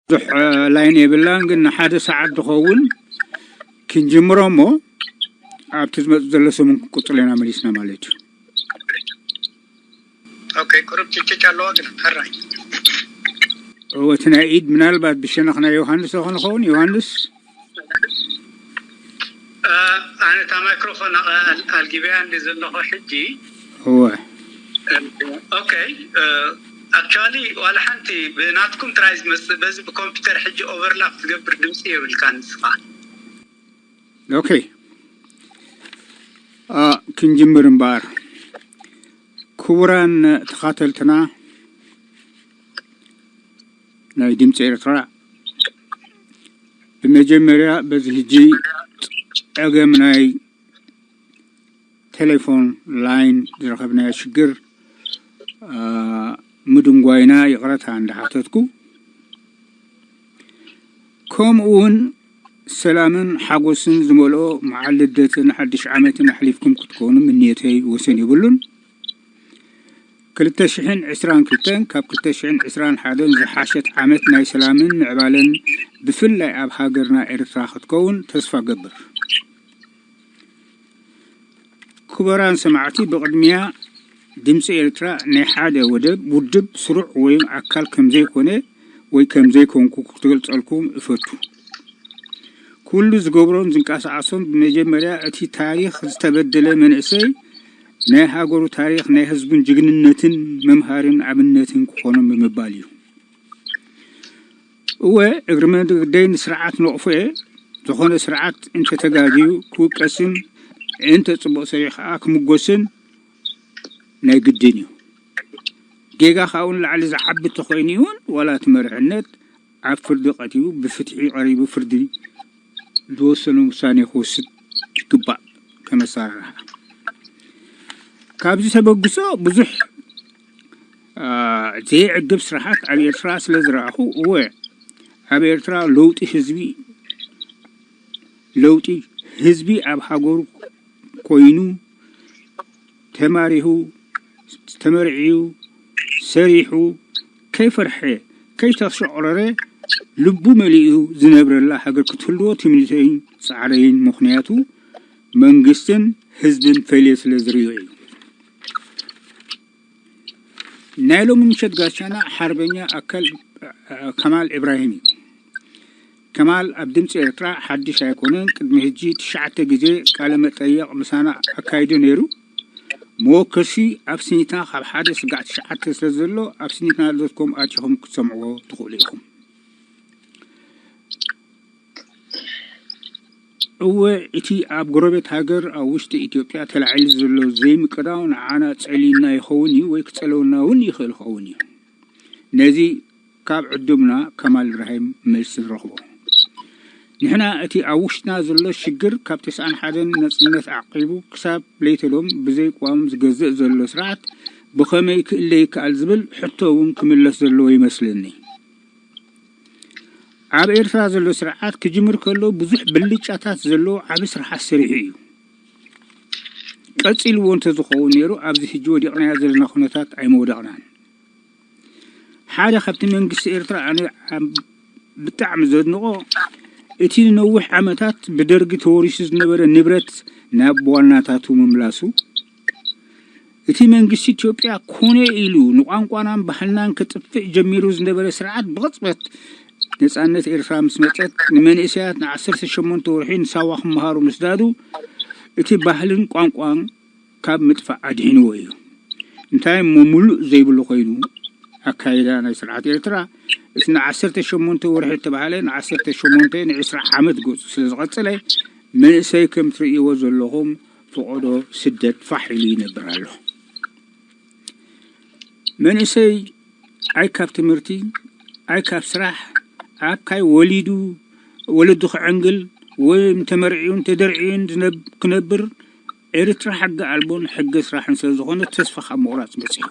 ብዙሕ ላይን የብላን፣ ግን ንሓደ ሰዓት ዝኸውን ክንጅምሮ እሞ ኣብቲ ዝመጽእ ዘሎ ሰሙን ክንቅጽሎ ኢና መሊስና ማለት እዩ። ኦኬ፣ ቁሩብ ጭጭጭ ኣለዎ ግን ሕራይ። እወ፣ እቲ ናይ ኢድ ምናልባት ብሸነኽ ናይ ዮሃንስ ዝኾነ ኸውን። ዮሃንስ ኣነ እታ ማይክሮፎን ኣልጊበያ እንዲ ዘለኹ ሕጂ። እወ። ኦኬ። ኣክቹዋሊ ዋላ ሓንቲ ብናትኩም ጥራይ ዝመፅእ፣ በዚ ብኮምፒውተር ሕጂ ኦቨርላፕ ትገብር ድምፂ የብልካ ንስኻ። ኦኬ። ክንጅምር እምበኣር፣ ክቡራን ተኻተልትና ናይ ድምፂ ኤርትራ፣ ብመጀመርያ በዚ ሕጂ ጸገም ናይ ቴሌፎን ላይን ዝረኸብናዮ ሽግር ምድንጓይና ይቕረታ እንዳሓተትኩ፣ ከምኡ እውን ሰላምን ሓጎስን ዝመልኦ መዓል ልደትን ሓድሽ ዓመትን ኣሕሊፍኩም ክትኮኑ ምንየተይ ወሰን የብሉን። ክልተ ሽሕን ዕስራን ክልተን ካብ ክልተ ሽሕን ዕስራን ሓደን ዝሓሸት ዓመት ናይ ሰላምን ምዕባለን ብፍላይ ኣብ ሃገርና ኤርትራ ክትከውን ተስፋ ገብር። ክቡራን ሰማዕቲ፣ ብቕድሚያ ድምፂ ኤርትራ ናይ ሓደ ወደብ ውድብ ስሩዕ ወይ ኣካል ከምዘይኮነ ወይ ከምዘይኮንኩ ክትገልጸልኩም እፈቱ። ኩሉ ዝገብሮን ዝንቀሳቐሶን ብመጀመርያ እቲ ታሪኽ ዝተበደለ መንእሰይ ናይ ሃገሩ ታሪኽ ናይ ህዝቡን ጅግንነትን መምሃርን ኣብነትን ክኾኖም ብምባል እዩ። እወ፣ እግሪ መንገደይ ንስርዓት ነቕፎ እየ። ዝኾነ ስርዓት እንተተጋግዩ ክውቀስን እንተ ጽቡቕ ሰሪሑ ከዓ ክምጎስን ናይ ግድን እዩ። ጌጋ ካብኡ ንላዕሊ ዝዓቢ እንተኾይኑ እውን ዋላ እቲ መርሕነት ኣብ ፍርዲ ቀቲቡ ብፍትሒ ቀሪቡ ፍርዲ ዝወሰኖ ውሳኔ ክወስድ ይግባእ። ከም ኣሰራርሓ ካብዚ ተበግሶ ብዙሕ አ፣ ዘየዕግብ ስራሓት ኣብ ኤርትራ ስለ ዝረኣኹ፣ እወ፣ ኣብ ኤርትራ ለውጢ ህዝቢ ለውጢ ህዝቢ ኣብ ሃገሩ ኮይኑ ተማሪሁ፣ ተመርዕዩ፣ ሰሪሑ፣ ከይፈርሐ፣ ከይተሸቑረረ፣ ልቡ መሊኡ ዝነብረላ ሃገር ክትህልዎ ትምኒተይን ጻዕረይን። ምኽንያቱ መንግስትን ህዝብን ፈልየ ስለ ዝርእዮ እዩ። ናይ ሎሚ ምሸት ጋሻና ሓርበኛ ኣካል ከማል ኢብራሂም እዩ። ከማል ኣብ ድምፂ ኤርትራ ሓድሽ ኣይኮነን። ቅድሚ ሕጂ ትሽዓተ ግዜ ቃለ መጠየቕ ምሳና ኣካይዱ ነይሩ። መወከሲ ኣብ ስኒትና ካብ ሓደ ስጋዕ ትሽዓተ ስለ ዘሎ ኣብ ስኒትና ዶት ኮም ኣቲኹም ክትሰምዕዎ ትኽእሉ ኢኹም። እወ፣ እቲ ኣብ ጎረቤት ሃገር ኣብ ውሽጢ ኢትዮጵያ ተላዒሉ ዘሎ ዘይምቅዳው ንዓና ጸሊእና ይኸውን እዩ ወይ ክጸልወና እውን ይኽእል ይኸውን እዩ። ነዚ ካብ ዕዱምና ከማል ኢብራሂም መልሲ ንረኽቦ። ንሕና እቲ ኣብ ውሽጥና ዘሎ ሽግር ካብ ተስዓን ሓደን ነጽነት ዓቂቡ ክሳብ ለይተሎም ብዘይ ቅዋም ዝገዝእ ዘሎ ስርዓት ብኸመይ ክእለ ይከኣል ዝብል ሕቶ እውን ክምለስ ዘለዎ ይመስለኒ። ኣብ ኤርትራ ዘሎ ስርዓት ክጅምር ከሎ ብዙሕ ብልጫታት ዘለዎ ዓቢ ስራሓት ሰሪሑ እዩ። ቀጺልዎ እንተዝኸውን ነይሩ ኣብዚ ሕጂ ወዲቕናዮ ዘለና ኩነታት ኣይምወደቕናን። ሓደ ካብቲ መንግስቲ ኤርትራ ኣነ ኣብ ብጣዕሚ ዘድንቖ እቲ ንነዊሕ ዓመታት ብደርጊ ተወሪሱ ዝነበረ ንብረት ናብ ዋናታቱ ምምላሱ፣ እቲ መንግስቲ ኢትዮጵያ ኮነ ኢሉ ንቋንቋናን ባህልናን ከጥፍእ ጀሚሩ ዝነበረ ስርዓት ብቕጽበት ነጻነት ኤርትራ ምስ መጸት ንመንእሰያት ንዓሰርተ ሸሞንተ ወርሒ ንሳዋ ክመሃሩ ምስዳዱ እቲ ባህልን ቋንቋን ካብ ምጥፋእ ኣድሒንዎ እዩ። እንታይ እሞ ምሉእ ዘይብሉ ኮይኑ ኣካይዳ ናይ ስርዓት ኤርትራ እቲ ንዓሰርተ ሸሞንተ ወርሒ እተባህለ ንዓሰርተ ሸሞንተ ንዕስራ ዓመት ገጹ ስለ ዝቐጸለ መንእሰይ ከም ትርእይዎ ዘለኹም ፈቐዶ ስደት ፋሕ ኢሉ ይነብር ኣሎ። መንእሰይ ኣይ ካብ ትምህርቲ ኣይ ካብ ስራሕ ኣብ ካይ ወሊዱ ወለዱ ክዕንግል ወይ ተመርዕዩን ተደርዕዩን ዝነብ- ክነብር ኤርትራ ሕጊ ኣልቦን ሕጊ ስራሕን ስለ ዝኾነ ተስፋ ካብ ምቑራጽ መጺኡ።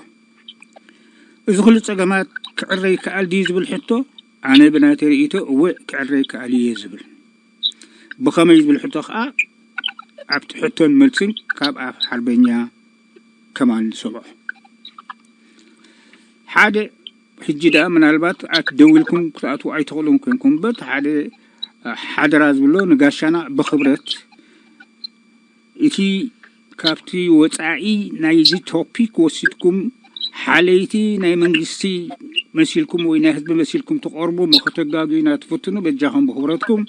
እዚ ኩሉ ጸገማት ክዕረ ይከኣል ድዩ ዝብል ሕቶ ኣነ ብናተይ ርእይቶ እወ ክዕረ ይከኣል እየ ዝብል። ብኸመይ ዝብል ሕቶ ከዓ ኣብቲ ሕቶን መልስን ካብ ኣፍ ሓርበኛ ከማል ንሰምዖ። ሓደ ሕጂ ደኣ ምናልባት ኣት ደዊልኩም ክትኣትዉ ኣይትኽእሉን ኮንኩም፣ በቲ ሓደ ሓደራ ዝብሎ ንጋሻና ብኽብረት እቲ ካብቲ ወጻኢ ናይዚ ቶፒክ ወሲድኩም ሓለይቲ ናይ መንግስቲ መሲልኩም ወይ ናይ ህዝቢ መሲልኩም ትቐርቡ እሞ ከተጋግዩና ትፍትኑ በጃኹም ብኽብረትኩም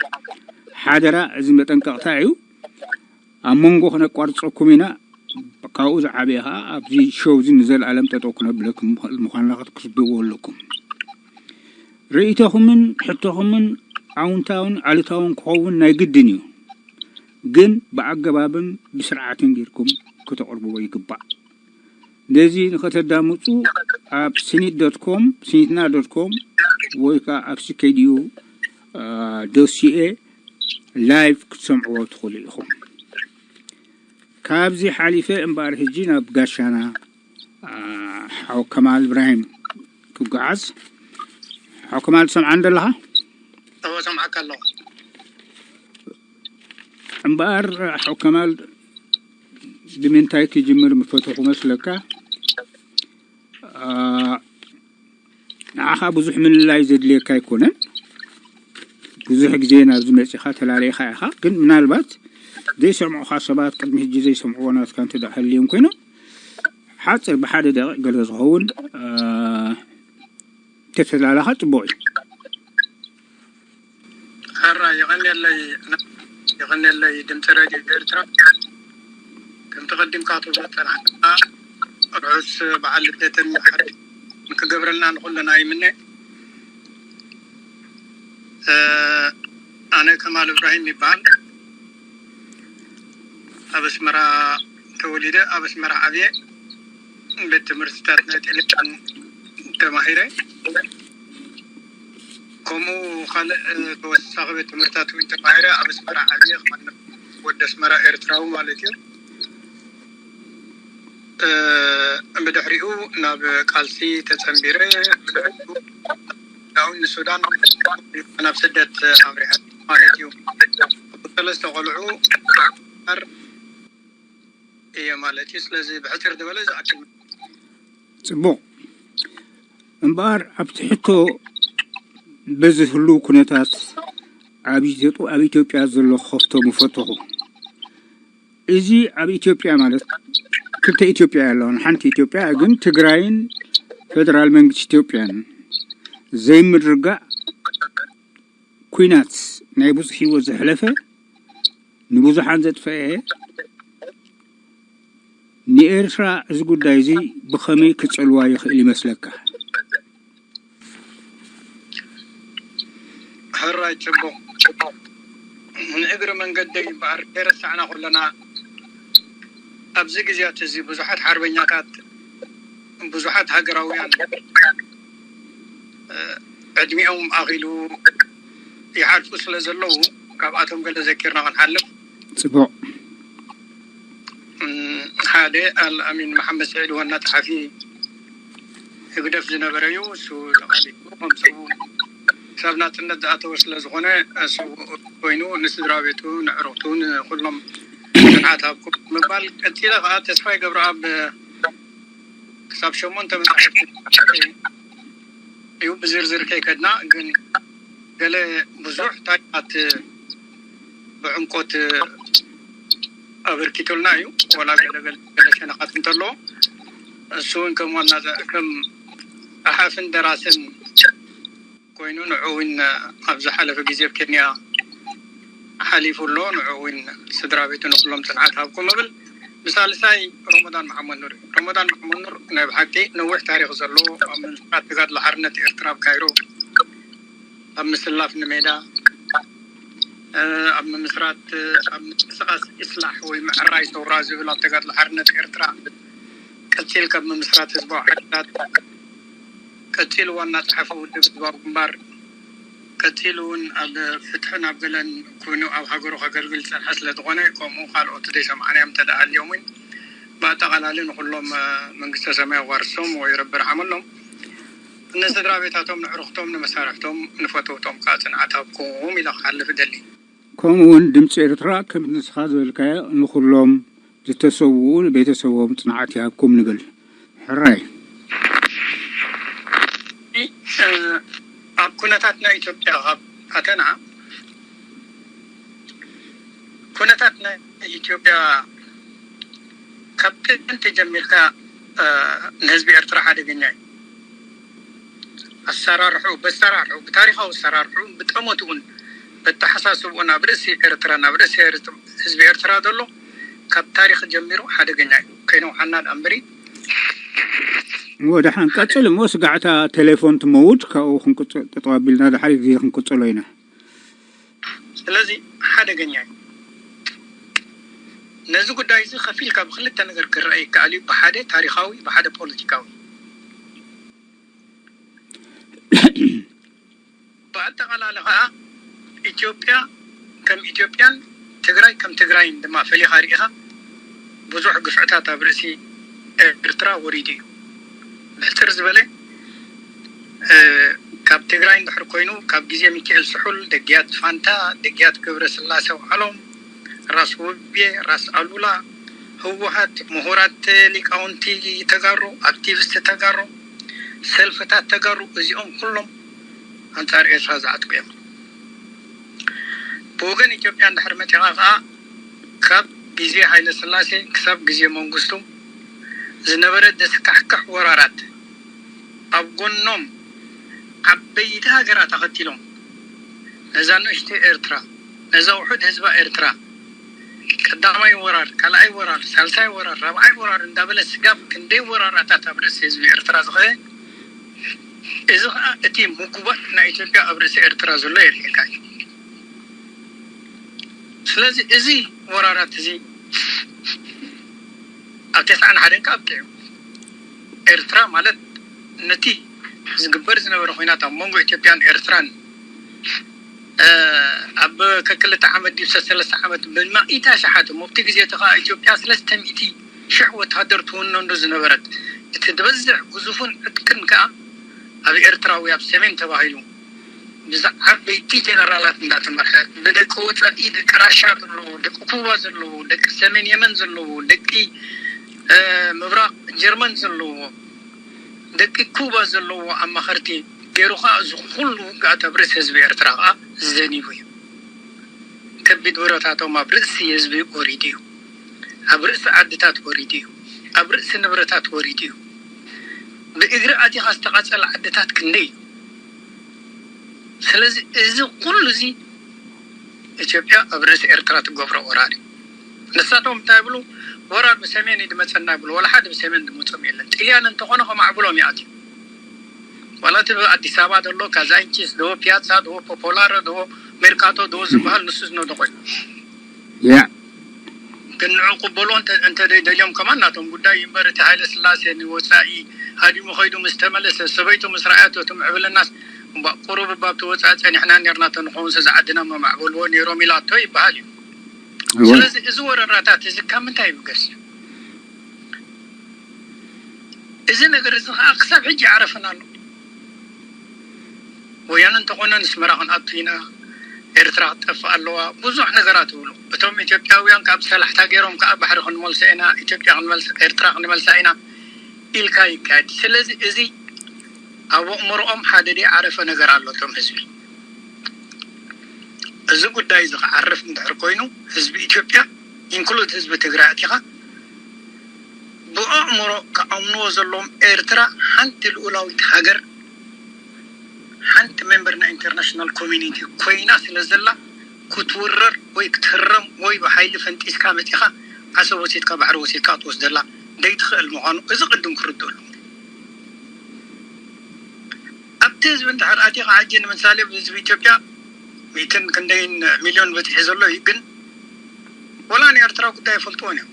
ሓደራ። እዚ መጠንቀቕታ እዩ። ኣብ መንጎ ክነቋርጸኩም ኢና። ካብኡ ዝዓበየ ኸዓ ኣብዚ ሾው እዚ ንዘለኣለም ጠጠው ክነብለኩም ምዃንና ክትርድእዎ ኣለኩም። ርእይቶኹምን ሕቶኹምን ኣውንታውን ኣሉታውን ክኸውን ናይ ግድን እዩ፣ ግን ብኣገባብን ብስርዓትን ጌርኩም ከተቕርብዎ ይግባእ። ነዚ ንኸተዳምፁ ኣብ ስኒት ዶት ኮም፣ ስኒትና ዶት ኮም ወይ ከዓ ኣብ ሲኬዲዩ ዶት ሲኤ ላይቭ ክትሰምዕዎ ትኽእሉ ኢኹም። ካብዚ ሓሊፈ እምበኣር ሕጂ ናብ ጋሻና ሓው ከማል እብራሂም ክጓዓዝ። ሓው ከማል ትሰምዓኒ ዘለኻ? እወ ሰምዓካ ኣለኹ። እምበኣር ሓው ከማል ብምንታይ ክጅምር ምፈተኹ መስለካ? ንዓኻ ብዙሕ ምልላይ ዘድልየካ ኣይኮነን። ብዙሕ ግዜ ናብዚ መፂኻ ተላለይኻ ኢኻ፣ ግን ምናልባት ዘይሰምዑኻ ሰባት ቅድሚ ሕጂ ዘይሰምዕዎ ናትካ እንተ ደኣ ሃልዮም ኮይኖም ሓፂር ብሓደ ደቂቕ ገለ ዝኸውን ተተላለኻ ፅቡቕ እዩ። ሕራ የቐንየለይ የቐንየለይ ድምፂ ሬድዮ ኤርትራ። ከምቲ ቀዲምካ ትብሎ ዝፀናሕካ ርሑስ በዓል ልደትን ሓድሽ ንክገብረልና ንኩልና ይምነ። ኣነ ከማል እብራሂም ይበሃል። ኣብ ኣስመራ ተወሊደ ኣብ ኣስመራ ዓብየ። ቤት ትምህርትታት ናይ ጤሌጣን ተማሂረ። ከምኡ ካልእ ተወሳኺ ቤት ትምህርታት እውን ተማሂረ ኣብ ኣስመራ ዓብየ። ወዲ ኣስመራ ኤርትራዊ ማለት እዩ። ብድሕሪኡ ናብ ቃልሲ ተፀንቢረ። ብድሕሪኡ ዳውን ንሱዳን ናብ ስደት ኣምሪሐ ማለት እዩ። ሰለስተ ቆልዑ እየ ማለት እዩ። ስለዚ ብሕፅር ዝበለ ዝኣክል። ፅቡቕ። እምበኣር ኣብቲ ሕቶ በዚ ህሉው ኩነታት ኣብ ኢትዮጵያ ዘሎ ከፍቶ ምፈተኹ። እዚ ኣብ ኢትዮጵያ ማለት ክልተ ኢትዮጵያ ኣለውን። ሓንቲ ኢትዮጵያ ግን ትግራይን ፌደራል መንግስቲ ኢትዮጵያን ዘይምድርጋእ ኩናት ናይ ብዙሕ ህይወት ዘሕለፈ ንብዙሓን ዘጥፈአ ንኤርትራ እዚ ጉዳይ እዚ ብኸመይ ክጸልዋ ይኽእል ይመስለካ? ሕራይ ጽቡቕ። ንእግሪ መንገደይ እምበኣር ከይረሳዕና ኩለና ኣብዚ ግዜያት እዚ ብዙሓት ሓርበኛታት ብዙሓት ሃገራውያን ዕድሚኦም ኣኺሉ ይሓልፉ ስለ ዘለዉ ካብኣቶም ገለ ዘኪርና ክንሓልፍ። ጽቡቕ። ሓደ ኣልኣሚን መሓመድ ስዒድ ዋና ጸሓፊ ህግደፍ ዝነበረ እዩ። እሱ ተቓሊሱ ከም ሰቡ ክሳብ ናጽነት ዝኣተወ ስለ ዝኾነ እሱ ኮይኑ ንስድራ ቤቱ ንዕሩኽቱ ንኩሎም ጽንዓት ሃብኩም ምባል ቀጺለ ከዓ ተስፋይ ገብረኣብ ክሳብ ሸሞንተ መጻሕፍቲ እዩ ብዝርዝር ከይከድና ግን ገለ ብዙሕ ታሪኻት ብዕምቆት ኣበርኪቱልና እዩ። ወላ ገለ ገለ ሸነኻት እንተለዎ እሱ እውን ከም ዋና ከም ጸሓፍን ደራስን ኮይኑ ንዑ እውን ኣብ ዝሓለፈ ግዜ ኣብ ኬንያ ሓሊፉ ኣሎ። ንዑ እውን ስድራ ቤቱ ንኩሎም ጽንዓት ሃብኩም እብል። ብሳልሳይ ሮሞዳን መሓመድ ኑር እዩ። ሮሞዳን መሓመድ ኑር ናይ ብሓቂ ነዊሕ ታሪኽ ዘለዎ ኣብ ምምስራት ተጋድሎ ሓርነት ኤርትራ ኣብ ካይሮ ኣብ ምስላፍ ንሜዳ ኣብ ምምስራት ኣብ ምንቅስቃስ ኢስላሕ ወይ ምዕራይ ሰውራ ዝብል ኣብ ተጋድሎ ሓርነት ኤርትራ ቀጺል ካብ ምምስራት ህዝባዊ ሓይልታት ቀጺሉ ዋና ጸሓፊ ውድብ ህዝባዊ ግንባር ቀጺሉ እውን ኣብ ፍትሕን ኣብ ገለን ኮይኑ ኣብ ሃገሩ ከገልግል ዝጸንሐ ስለ ዝኾነ ከምኡ ካልኦት ዘይሰማዕናዮም እንተ ደኣ ሃልዮም እውን ብኣጠቓላሊ ንኹሎም መንግስተ ሰማይ ኣዋርሶም ወይ ረቢ ርሓመሎም። ንስድራ ቤታቶም ንዕሩኽቶም ንመሳርሕቶም ንፈተውቶም ከዓ ጽንዓት ሃብኩም ኢለ ክሓልፍ እደሊ። ከምኡ እውን ድምፂ ኤርትራ ከምቲ ንስኻ ዝበልካዮ ንኹሎም ዝተሰውኡ ንቤተሰቦም ፅንዓት ይሃብኩም ንብል። ሕራይ። ኣብ ኩነታት ናይ ኢትዮጵያ ካብ ኣተና፣ ኩነታት ናይ ኢትዮጵያ ካብ ጥንቲ ጀሚርካ ንህዝቢ ኤርትራ ሓደገኛ እዩ። ኣሰራርሑ በሰራርሑ ብታሪኻዊ ኣሰራርሑ ብጠመትኡን በተሓሳስብኡን ኣብ ርእሲ ኤርትራ ናብ ርእሲ ህዝቢ ኤርትራ ዘሎ ካብ ታሪኽ ጀሚሩ ሓደገኛ እዩ። ከይነውሓና ደኣ እምበሪ። ወደሓን ቀጽል እሞ ስጋዕታ ቴሌፎን ትመውድ ካብኡ ክንቅጽ ጠጠው ኣቢልና ድሓር ግዜ ክንቅጽሎ ኢና። ስለዚ ሓደገኛ እዩ። ነዚ ጉዳይ እዚ ከፊልካ ብክልተ ነገር ክረአ ይከኣል እዩ። ብሓደ ታሪኻዊ፣ ብሓደ ፖለቲካዊ። ብኣጠቓላሊ ከዓ ኢትዮጵያ ከም ኢትዮጵያን ትግራይ ከም ትግራይን ድማ ፈሊኻ ርኢኻ ብዙሕ ግፍዕታት ኣብ ርእሲ ኤርትራ ወሪዱ እዩ። ብሕፅር ዝበለ ካብ ትግራይ እንድሕር ኮይኑ ካብ ግዜ ሚካኤል ስሑል፣ ደግያት ፋንታ፣ ደግያት ገብረስላሴ ኣውዓሎም፣ ራስ ውቤ፣ ራስ ኣሉላ፣ ህወሓት፣ ምሁራት ሊቃውንቲ ተጋሩ፣ ኣክቲቪስት ተጋሩ፣ ሰልፍታት ተጋሩ እዚኦም ኩሎም ኣንፃር ኤርትራ ዝዓጥቁ እዮም። ብወገን ኢትዮጵያ እንድሕር መፂኻ ከዓ ካብ ግዜ ሃይለ ስላሴ ክሳብ ግዜ መንግስቱ ዝነበረ ዘስካሕክሕ ወራራት ኣብ ጎኖም ዓበይቲ ሃገራት ኣኸቲሎም ነዛ ንእሽተይ ኤርትራ፣ ነዛ ውሑድ ህዝባ ኤርትራ ቀዳማይ ወራር፣ ካልኣይ ወራር፣ ሳልሳይ ወራር፣ ራብዓይ ወራር እንዳበለ ስጋብ ክንደይ ወራራታት ኣብ ርእሲ ህዝቢ ኤርትራ ዝኸደ፣ እዚ ኸዓ እቲ ምጉባጥ ናይ ኢትዮጵያ ኣብ ርእሲ ኤርትራ ዘሎ የርእየካ እዩ። ስለዚ እዚ ወራራት እዚ ኣብ ተስዓን ሓደን ከኣ ኣብቂዑ። ኤርትራ ማለት ነቲ ዝግበር ዝነበረ ኮይናት ኣብ መንጎ ኢትዮጵያን ኤርትራን ኣብ ከክልተ ዓመት ድዩ ሰለስተ ዓመት ብማኢት ኣሽሓት እሞ ኣብቲ ግዜ እቲ ከዓ ኢትዮጵያ ሰለስተ ሚእቲ ሽሕ ወታደር ትውነንዶ ዝነበረት እቲ ዝበዝሕ ግዙፉን ዕጥቅን ከዓ ኣብ ኤርትራዊ ኣብ ሰሜን ተባሂሉ ብዝዓበይቲ ጀነራላት እንዳተመርሐ ብደቂ ወፃኢ ደቂ ራሻ ዘለዎ ደቂ ኩባ ዘለዎ ደቂ ሰሜን የመን ዘለዎ ደቂ ምብራቅ ጀርመን ዘለዎ ደቂ ኩባ ዘለዎ ኣማኸርቲ ገይሩ ከዓ እዚ ኩሉ ውግኣት ኣብ ርእሲ ህዝቢ ኤርትራ ከዓ ዘኒቡ እዩ። ከቢድ ብረታቶም ኣብ ርእሲ ህዝቢ ወሪዱ እዩ። ኣብ ርእሲ ዓድታት ወሪዱ እዩ። ኣብ ርእሲ ንብረታት ወሪዱ እዩ። ብእግሪ ኣቲኻ ዝተቓጸለ ዓድታት ክንደይ እዩ። ስለዚ እዚ ኩሉ እዚ ኢትዮጵያ ኣብ ርእሲ ኤርትራ ትገብሮ ወራር እዩ። ንሳቶም እንታይ ይብሉ? ወራር ብሰሜን እዩ ድመጸና ይብሉ። ወላ ሓደ ብሰሜን ድመጾም የለን። ጥልያን እንተኾነ ከማዕብሎም ይኣትዩ። ዋላ እቲ ኣብ ኣዲስ ኣበባ ዘሎ ካዛንቺስ ዶ ፒያሳ ዶ ፖፖላረ ዶ ሜርካቶ ዶ ዝበሃል ንሱ ዝነዶ ኮይኑ ያ ግን ንዑ ቅበሎ እንተ ደይደልዮም ከማን ናቶም ጉዳይ እምበር እቲ ሃይለ ስላሴ ንወፃኢ ሃዲሙ ከይዱ ምስ ተመለሰ ሰበይቱ ምስ ረኣያቶ እቲ ምዕብልናስ እምባ ቁሩብ እባ ኣብቲ ወፃኢ ፀኒሕና ኔርና ተንኸውን ሰዚ ዓድና መማዕበልዎ ነይሮም ኢላቶ ይበሃል እዩ። ስለዚ እዚ ወረራታት እዚ ካብ ምንታይ ይብገስ እዩ? እዚ ነገር እዚ ከዓ ክሳብ ሕጂ ይዓረፈና ኣሎ። ወያነ እንተኾነ ንስመራ ክንኣቱ ኢና፣ ኤርትራ ክትጠፍእ ኣለዋ፣ ብዙሕ ነገራት ይብሉ። እቶም ኢትዮጵያውያን ካብ ሰላሕታ ገይሮም ከዓ ባሕሪ ክንመልሶ ኢና፣ ኢትዮጵያ ክንመልስ ኤርትራ ክንመልሳ ኢና ኢልካ ይካየድ። ስለዚ እዚ ኣብ ኣእምሮኦም ሓደ ደይዓረፈ ነገር ኣሎ እቶም ህዝቢ። እዚ ጉዳይ እዚ ክዓርፍ እንድሕር ኮይኑ ህዝቢ ኢትዮጵያ ኢንክሉድ ህዝቢ ትግራይ ኣቲኻ ብኣእምሮ ክኣምንዎ ዘለዎም ኤርትራ ሓንቲ ልኡላዊት ሃገር ሓንቲ ሜምበር ናይ ኢንተርናሽናል ኮሚኒቲ ኮይና ስለ ዘላ ክትውረር ወይ ክትህረም ወይ ብሓይሊ ፈንጢስካ መፂኻ ዓሰብ ወሲድካ ባሕሪ ወሲድካ ክትወስደላ ደይትኽእል ምዃኑ እዚ ቅድም ክርድኡ ኣለዎ። ኣብቲ ህዝቢ እንድሕር ኣቲኻ ሕጂ ንምሳሌ ህዝቢ ኢትዮጵያ ሚእትን ክንደይን ሚልዮን በፂሑ ዘሎ እዩ ግን ወላ ንኤርትራ ጉዳይ ይፈልጥዎን እዮም።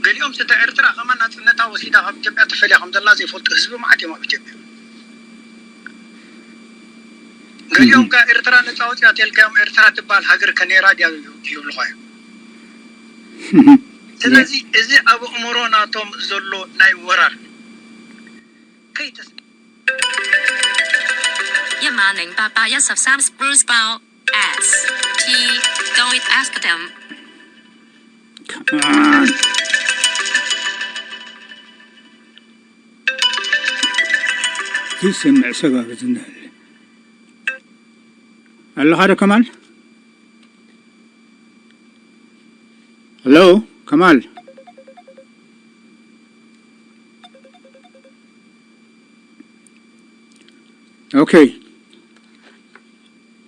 ገሊኦም ስታ ኤርትራ ከማን ናፅነታ ወሲዳ ካብ ኢትዮጵያ ተፈልያ ከም ዘላ ዘይፈልጡ ህዝቢ ማዓት እዮም ኣብ ኢትዮጵያ። ገሊኦም ከዓ ኤርትራ ነፃ ወፂኣ ተልካዮም ኤርትራ ትበሃል ሃገር ከነይራ ድያ ይብልኳ እዮም። ስለዚ እዚ ኣብ ኣእምሮ ናቶም ዘሎ ናይ ወራር ከይተስ Your morning, Papa. Yes, of Sam's Bruce Bow. S. T. Don't ask them. Come on. ይሰምዕ ሰብ ኣብ ዝንህል ኣለኻ ዶ ከማል? ሄሎ ከማል። ኦኬ፣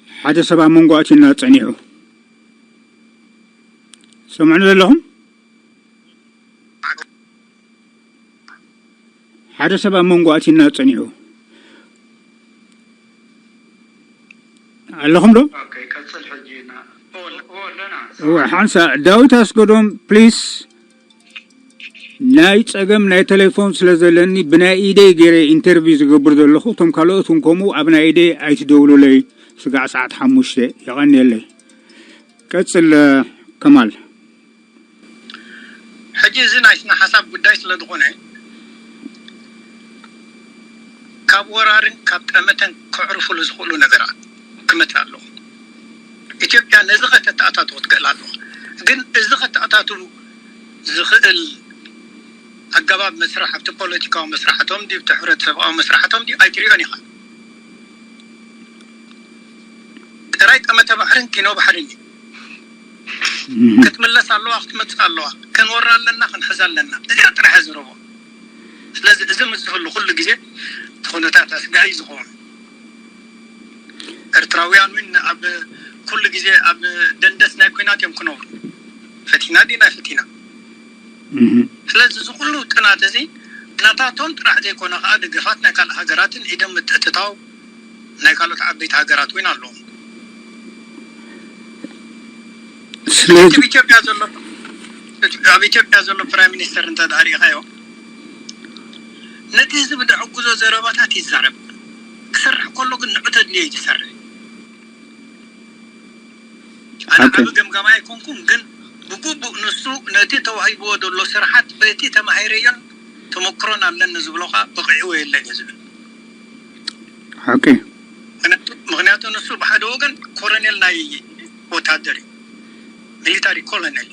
ሓደ ሰብ ኣብ መንጎ ኣቲና ጸኒሑ። ሰምዑኒ ዘለኹም? ሓደ ሰብ ኣብ መንጎ ኣቲና ጸኒሑ። ኣለኹም ዶ? ኦኬ፣ ቀጽል ሕጂ። እወ፣ ሓንሳ ዳዊት ኣስገዶም ፕሊስ። ናይ ጸገም ናይ ቴሌፎን ስለ ዘለኒ ብናይ ኢደይ ገይረ ኢንተርቪው ዝገብር ዘለኹ፣ እቶም ካልኦት እውን ከምኡ ኣብ ናይ ኢደይ ኣይትደውሉለይ። ስጋዕ ሰዓት ሓሙሽተ። የቐንየለይ። ቀጽል ከማል። ሕጂ እዚ ናይ ስነ ሓሳብ ጉዳይ ስለ ዝኾነ፣ ካብ ወራርን ካብ ጠመተን ከዕርፉሉ ዝኽእሉ ነገራት ክመጽእ ኣለዎ። ኢትዮጵያ ነዚ ከተተኣታቱ ክትክእል ኣለዎ። ግን እዚ ከተኣታቱ ዝኽእል ኣገባብ መስርሕ ኣብቲ ፖለቲካዊ መስርሓቶም ድዩ፣ ኣብቲ ሕብረተሰባዊ መስርሓቶም ድዩ ኣይትሪኦን ኢኻ። ጥራይ ጠመተ ባሕርን ኪኖ ባሕርን እዩ። ክትምለስ ኣለዋ፣ ክትመጽእ ኣለዋ። ክንወራ ኣለና፣ ክንሕዛ ኣለና። እዚኣ ጥራሕ እያ ዝረቦ። ስለዚ እዚ ምስ ዝህሉ ኩሉ ግዜ እቲ ኩነታት ኣስጋኢ ዝኸውን። ኤርትራውያን እውን ኣብ ኩሉ ግዜ ኣብ ደንደስ ናይ ኲናት እዮም ክነብሩ። ፈቲና ዲና ፈቲና። ስለዚ እዚ ኩሉ ጥናት እዚ ናታቶም ጥራሕ ዘይኮነ ከዓ ደገፋት ናይ ካልእ ሃገራትን ኢዶም ምትእትታው ናይ ካልኦት ዓበይቲ ሃገራት እውን ኣለዎም። ስለዚ ኣብ ኢትዮጵያ ዘሎ፣ ኣብ ኢትዮጵያ ዘሎ ፕራይም ሚኒስተር እንተ ደኣ ርኢኻዮ፣ ነቲ ህዝቢ ደሕግዞ ዘረባታት ይዛረብ። ክሰርሕ ከሎ ግን ንዑ ተድልዮ እዩ ዝሰርሕ። ኣነ ኦኬ። ዓቢ ገምጋማይ ኣይኮንኩን፣ ግን ብግቡእ ንሱ ነቲ ተዋሂብዎ ዘሎ ስርሓት በቲ ተማሂረዮን ተመክሮን ኣለኒ ዝብሎ ከዓ በቒዕዎ የለን እዩ ዝብል። ሓቂ። ምኽንያቱ፣ ምኽንያቱ ንሱ ብሓደ ወገን ኮሎኔል ናይ ወታደር እዩ፣ ሚሊታሪ ኮሎኔል እዩ።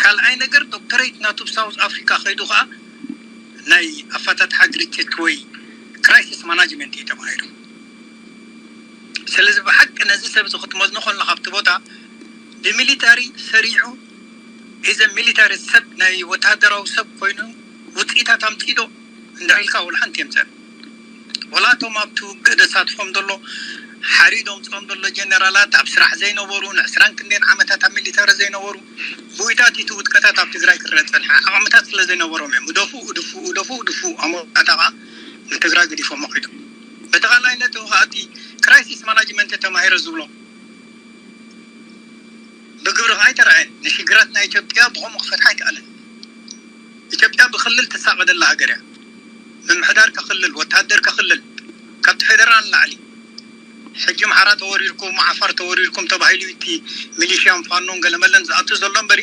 ካልኣይ ነገር፣ ዶክተሬት ናቱ ኣብ ሳውዝ ኣፍሪካ ከይዱ ከዓ ናይ ኣፈታትሓ ግርጭት ወይ ክራይሲስ ማናጅመንት እዩ ተባሂሉ። ስለዚ ብሓቂ ነዚ ሰብ እዚ ክትመዝኖ ከለካ ኣብቲ ቦታ ብሚሊታሪ ሰሪዑ፣ ኢዘ ሚሊታሪ ሰብ፣ ናይ ወታደራዊ ሰብ ኮይኑ ውፅኢታት ኣምፂእ ዶ እንድዒ ኢልካ፣ ወላ ሓንቲ የምፀን። ወላ እቶም ኣብቲ ውግእ ዘሳትፎም ዘሎ፣ ሓሪዶም ፅኦም ዘሎ ጀነራላት፣ ኣብ ስራሕ ዘይነበሩ፣ ንዕስራን ክንደይን ዓመታት ኣብ ሚሊታሪ ዘይነበሩ፣ ብኡይታት እቲ ውድቀታት ኣብ ትግራይ ክረአ ፀንሐ። ዓቕምታት ስለ ዘይነበሮም እዮም። እደፉ፣ እድፉ፣ እደፉ፣ እድፉ፣ ኣብ መወዳእታ ከዓ ንትግራይ ገዲፎሞ ከይዶም። በቲ ካልኣይ ነጥቢ ከዓ እቲ ክራይሲስ ማናጅመንት ተማሂረ ዝብሎ ብግብሪ ከዓ ኣይተረኣየን። ንሽግራት ናይ ኢትዮጵያ ብኸምኡ ክፈትሓ ኣይከኣለን። ኢትዮጵያ ብክልል ትሳቐ ዘላ ሃገር እያ። ምምሕዳር ከክልል፣ ወታደር ከክልል፣ ካብቲ ፌደራል ንላዕሊ። ሕጂ ኣምሓራ ተወሪርኩም፣ ዓፋር ተወሪርኩም ተባሂሉ እቲ ሚሊሽያን ፋኖን ገለመለን ዝኣቱ ዘሎ እምበሪ፣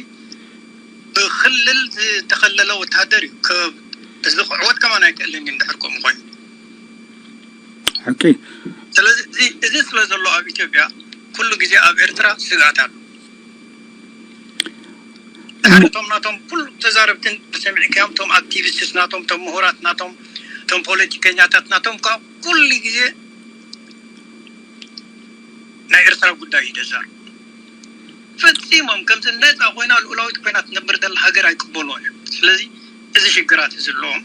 ብክልል ዝተኸለለ ወታደር እዩ። ከ-፣ እዚ ክዕወት ከማን ኣይክእልን እዩ እንድሕር ከምኡ ኮይኑ። ሓቂ። ስለዚ እዚ፣ እዚ ስለ ዘሎ ኣብ ኢትዮጵያ ኩሉ ግዜ ኣብ ኤርትራ ስግኣት ኣሎ። ድሕሪ እቶም ናቶም ኩሉ ተዛረብትን ሰሚዕካዮም፣ እቶም ኣክቲቪስትስ ናቶም፣ እቶም ምሁራት ናቶም፣ እቶም ፖለቲከኛታት ናቶም፣ ካብ ኩሉ ግዜ ናይ ኤርትራ ጉዳይ እዩ ዘዛርቡ። ፈጺሞም ከምዚ ነፃ ኮይና ልኡላዊት ኮይና ትነብር ዘላ ሃገር ኣይቅበልዎን እዮም። ስለዚ እዚ ሽግራት እዚ ኣለዎም፣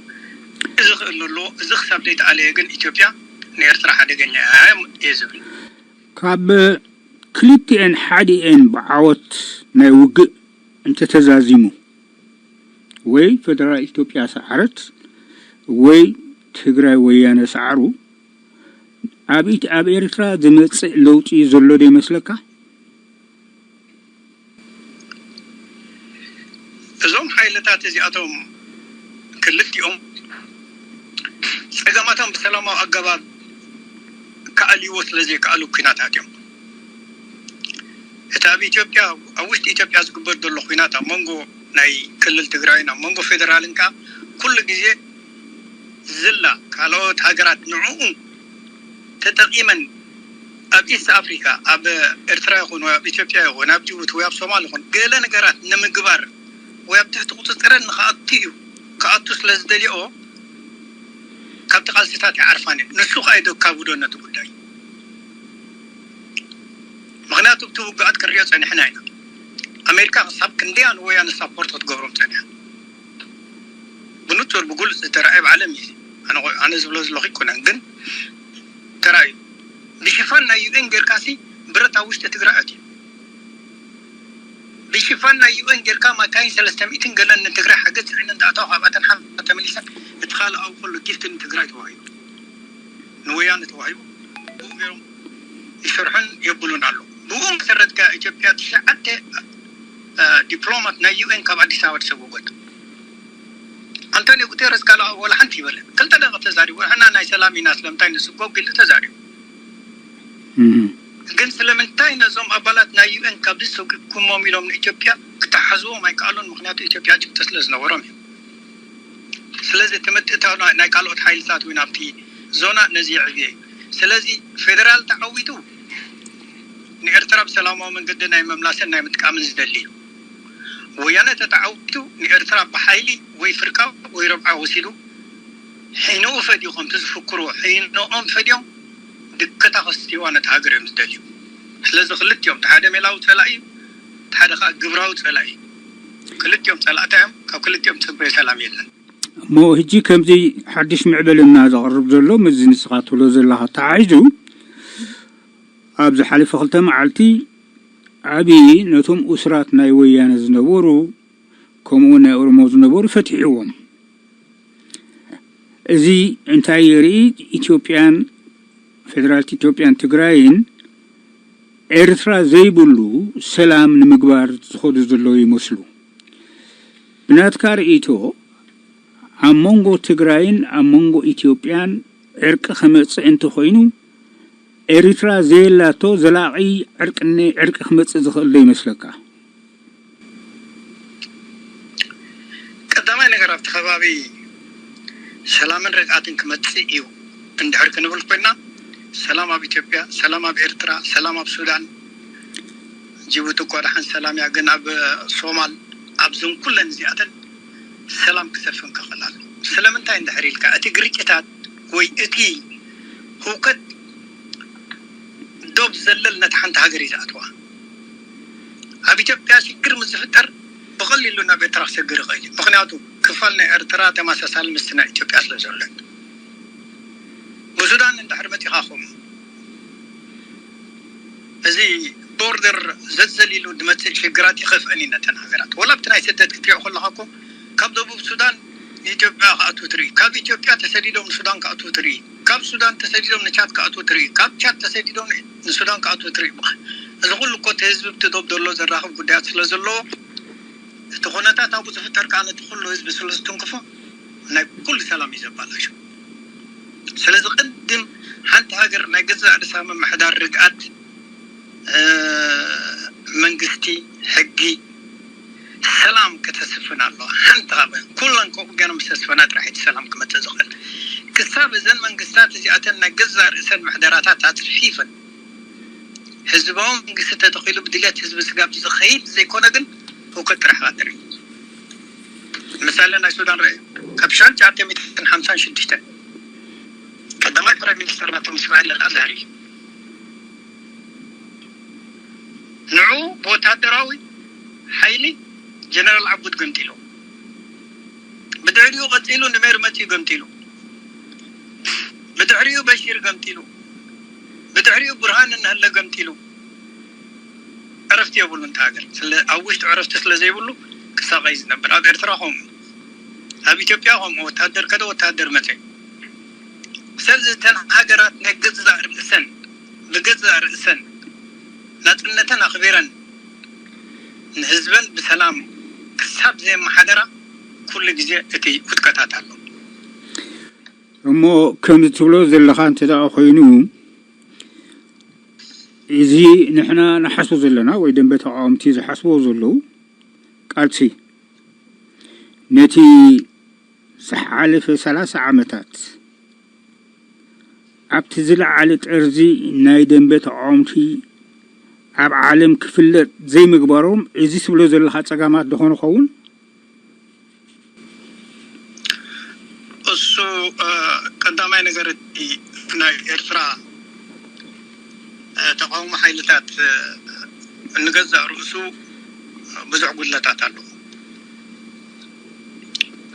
እዚ ክእል ኣለዎ። እዚ ክሳብ ዘይተኣለየ ግን ኢትዮጵያ ንኤርትራ ሓደገኛ እያ እየ ዝብል። ካብ ክልቲኤን ሓዲኤን ብዓወት ናይ ውግእ እንተተዛዚሙ፣ ወይ ፌደራል ኢትዮጵያ ሰዓረት ወይ ትግራይ ወያነ ሰዓሩ፣ ኣብ ኢት-፣ ኣብ ኤርትራ ዝመጽእ ለውጢ ዘሎ ዶ ይመስለካ? እዞም ሓይልታት እዚኣቶም ክልቲኦም ጸገማቶም ብሰላማዊ ኣገባብ ክኣልይዎ ስለ ዘይከኣሉ ኲናታት እዮም። እቲ ኣብ ኢትዮጵያ፣ ኣብ ውሽጢ ኢትዮጵያ ዝግበር ዘሎ ኲናት ኣብ መንጎ ናይ ክልል ትግራይን ኣብ መንጎ ፌደራልን ከኣ ኩሉ ግዜ ዝላ ካልኦት ሃገራት ንዕኡ ተጠቒመን ኣብ ኢስት ኣፍሪካ፣ ኣብ ኤርትራ ይኹን ወይ ኣብ ኢትዮጵያ ይኹን ኣብ ጅቡቲ ወይ ኣብ ሶማል ይኹን ገለ ነገራት ንምግባር ወይ ኣብ ትሕቲ ቁፅፅረን ንክኣቱ እዩ። ክኣቱ ስለ ዝደልኦ ካብቲ ቃልስታት ይዓርፋን እየን። ንሱ ከኣ እዩ ዘካብዶ ነቲ ጉዳይ። ምኽንያቱ ኣብቲ ውግኣት ክንሪኦ ጸኒሕና ኢና። ኣሜሪካ ክሳብ ክንደያ ንወያነ ሳፖርት ክትገብሮም ጸኒሓ። ብንጹር ብግሉጽ ዝተረኣየ ብዓለም እዩ። ኣነ ቆ- ኣነ ዝብሎ ዘለኹ ኣይኮነን፣ ግን ተራእዩ። ብሽፋን ናይ ዩ ኤን ጌርካሲ ብረት ኣብ ውሽጢ ትግራይ ኣትዩ። ብሽፋን ናይ ዩ ኤን ጌርካ ማካይን ሰለስተ ሚእትን ገለን ንትግራይ ሓገዝ ፅዕነን ዝኣተዋ ካብኣተን ሓንቲ ተመሊሰን እቲ ካልእ ኣብኡ ከሎ ጊፍቲ ንትግራይ ተዋሂቡ፣ ንወያነ ተዋሂቡ። ብኡ ገይሮም ይሰርሑን የብሉን ኣለዉ። ብኡ መሰረት ከ ኢትዮጵያ ትሽዓተ ዲፕሎማት ናይ ዩ ኤን ካብ ኣዲስ ኣበባ ተሰጎጎት። ኣንቶኒዮ ጉቴረስ ካልኣ ወላ ሓንቲ ይበለ ክልተ ደቂ ተዛሪቡ። ንሕና ናይ ሰላም ኢና ስለምንታይ ንስጎግ ኢሉ ተዛሪቡ። ግን ስለምንታይ ነዞም ኣባላት ናይ ዩ ኤን ካብዚ ሰጉግኩሞም ኢሎም ንኢትዮጵያ ክተሓዝዎም ኣይከኣሉን? ምክንያቱ ኢትዮጵያ ጭብጢ ስለ ዝነበሮም እዩ። ስለዚ እቲ ምትእትታው ናይ ካልኦት ሓይልታት እውን ኣብቲ ዞና ነዚ የዕብዮ እዩ። ስለዚ ፌደራል ተዓዊቱ ንኤርትራ ብሰላማዊ መንገዲ ናይ መምላስን ናይ ምጥቃምን ዝደሊ እዩ። ወያነ ተተዓዊቱ ንኤርትራ ብሓይሊ ወይ ፍርቃ ወይ ረብዓ ወሲዱ ሒኖኡ ፈድዩ ከምቲ ዝፍክርዎ ሒኖኦም ፈድዮም ድከታ ከስትይዋ ነቲ ሃገር እዮም ዝደልዩ። ስለዚ ክልቲኦም እቲ ሓደ ሜላዊ ጸላኢ እዩ፣ እቲ ሓደ ከዓ ግብራዊ ጸላኢ እዩ። ክልቲኦም ጸላእታ እዮም። ካብ ክልቲኦም ጽበዮ ሰላም የለን። እሞ ሕጂ ከምዚ ሓድሽ ምዕበልና ዘቕርብ ዘሎ ምስዚ ንስኻ ትብሎ ዘለኻ ተሓሒዙ ኣብ ዝሓለፈ ክልተ መዓልቲ ኣብዪ ነቶም እሱራት ናይ ወያነ ዝነበሩ ከምኡውን ናይ ኦሮሞ ዝነበሩ ፈትሕዎም። እዚ እንታይ የርኢ? ኢትዮጵያን ፌደራልት ኢትዮጵያን ትግራይን ኤርትራ ዘይብሉ ሰላም ንምግባር ዝኸዱ ዘለዉ ይመስሉ። ብናትካ ርእይቶ ኣብ መንጎ ትግራይን ኣብ መንጎ ኢትዮጵያን ዕርቂ ክመፅእ እንተኾይኑ ኤርትራ ዘየላቶ ዘላቒ ዕርቂ ክመፅእ ዝኽእል ዶ ይመስለካ? ቀዳማይ ነገር ኣብቲ ከባቢ ሰላምን ርግኣትን ክመፅእ እዩ እንድሕር ክንብል ኮይና ሰላም ኣብ ኢትዮጵያ፣ ሰላም ኣብ ኤርትራ፣ ሰላም ኣብ ሱዳን፣ ጅቡቲ እኳ ደሓን ሰላም እያ፣ ግን ኣብ ሶማል ኣብዘን ኩለን እዚኣተን ሰላም ክሰፍን ክኽእል ኣሎ። ስለምንታይ እንድሕር ኢልካ እቲ ግርጭታት ወይ እቲ ህውከት ዶብ ዘለል ነቲ ሓንቲ ሃገር እዩ ዝኣትዋ። ኣብ ኢትዮጵያ ሽግር ምስ ዝፍጠር ብቐሊሉ ናብ ኤርትራ ክሰግር ይኽእል እዩ። ምኽንያቱ ክፋል ናይ ኤርትራ ተመሳሳሊ ምስቲ ናይ ኢትዮጵያ ስለ ዘሎ። ብሱዳን እንድሕር መፂኻ ከምኡ እዚ ቦርደር ዘዘሊሉ ዝመፅእ ሽግራት ይኸፍአን እዩ ነተን ሃገራት። ወላ ኣብቲ ናይ ስደት ክትሪኦ ከለኻ እኮ ካብ ደቡብ ሱዳን ንኢትዮጵያ ክኣትዉ ትርኢ፣ ካብ ኢትዮጵያ ተሰዲዶም ንሱዳን ክኣትዉ ትርኢ፣ ካብ ሱዳን ተሰዲዶም ንቻድ ክኣትዉ ትርኢ፣ ካብ ቻድ ተሰዲዶም ንሱዳን ክኣትዉ ትርኢ። እዚ ኩሉ እኮ እቲ ህዝቢ ብቲ ዶብ ዘሎ ዘራኽብ ጉዳያት ስለ ዘለዎ እቲ ኩነታት ኣብኡ ዝፍጠር ከዓ ነቲ ኩሉ ህዝቢ ስለ ዝትንክፎ ናይ ኩሉ ሰላም እዩ ዘባላሾ። ስለዚ ቅድም ሓንቲ ሃገር ናይ ገዛእ ርእሳ ምምሕዳር፣ ርግኣት፣ መንግስቲ፣ ሕጊ፣ ሰላም ከተስፍን ኣለዋ። ሓንቲ ካብ ኩለን ከምኡ ገይሮም ዝተስፈና ጥራሕ እቲ ሰላም ክመፅእ ዝኽእል። ክሳብ እዘን መንግስታት እዚኣተን ናይ ገዛእ ርእሰን ምሕደራታት ኣፅፊፈን ህዝባዊ መንግስቲ ተተኺሉ ብድልየት ህዝቢ ስጋብ ዝኸይድ ዘይኮነ ግን ህውከት ጥራሕ ኢኻ ትርኢ። ምሳሌ ናይ ሱዳን ርኣዩ። ካብ ሽሕን ትሽዓተ ሚእትን ሓምሳን ሽዱሽተን ቀዳማይ ፕራይም ሚኒስተር ናቶም እስማዒል ኣልኣዛሪ ንዑ ብወታደራዊ ሓይሊ ጀነራል ዓቡድ ገምጢሉ። ብድሕሪኡ ቀፂሉ ንሜር መፂኡ ገምጢሉ። ብድሕሪኡ በሺር ገምጢሉ። ብድሕሪኡ ብርሃን እናሃለ ገምጢሉ። ዕረፍቲ የብሉን እቲ ሃገር። ስለ ኣብ ውሽጡ ዕረፍቲ ስለ ዘይብሉ ክሳቐይ ዝነብር። ኣብ ኤርትራ ከምኡ፣ ኣብ ኢትዮጵያ ከምኡ፣ ወታደር ከደ ወታደር መፀ። ስለዚ እተን ሃገራት ናይ ገዛእ ርእሰን ብገዛእ ርእሰን ናፅነተን ኣኽቢረን ንህዝበን ብሰላም ክሳብ ዘየመሓደራ ኩሉ ግዜ እቲ ውድቀታት ኣሎ። እሞ ከምዚ ትብሎ ዘለኻ እንተ ደኣ ኮይኑ፣ እዚ ንሕና ንሓስቦ ዘለና ወይ ደንበ ተቃወምቲ ዝሓስብዎ ዘለዉ ቃልሲ ነቲ ዝሓለፈ ሰላሳ ዓመታት ኣብቲ ዝለዓለ ጠርዚ ናይ ደንበ ተቃወምቲ ኣብ ዓለም ክፍለጥ ዘይምግባሮም እዚ ትብሎ ዘለኻ ጸጋማት ዶ ኾን ይኸውን? እሱ እ፣ ቀዳማይ ናይ ነገር እቲ ናይ ኤርትራ ተቃውሞ ሓይልታት ንገዛእ ርእሱ ብዙሕ ጉድለታት ኣለዎ።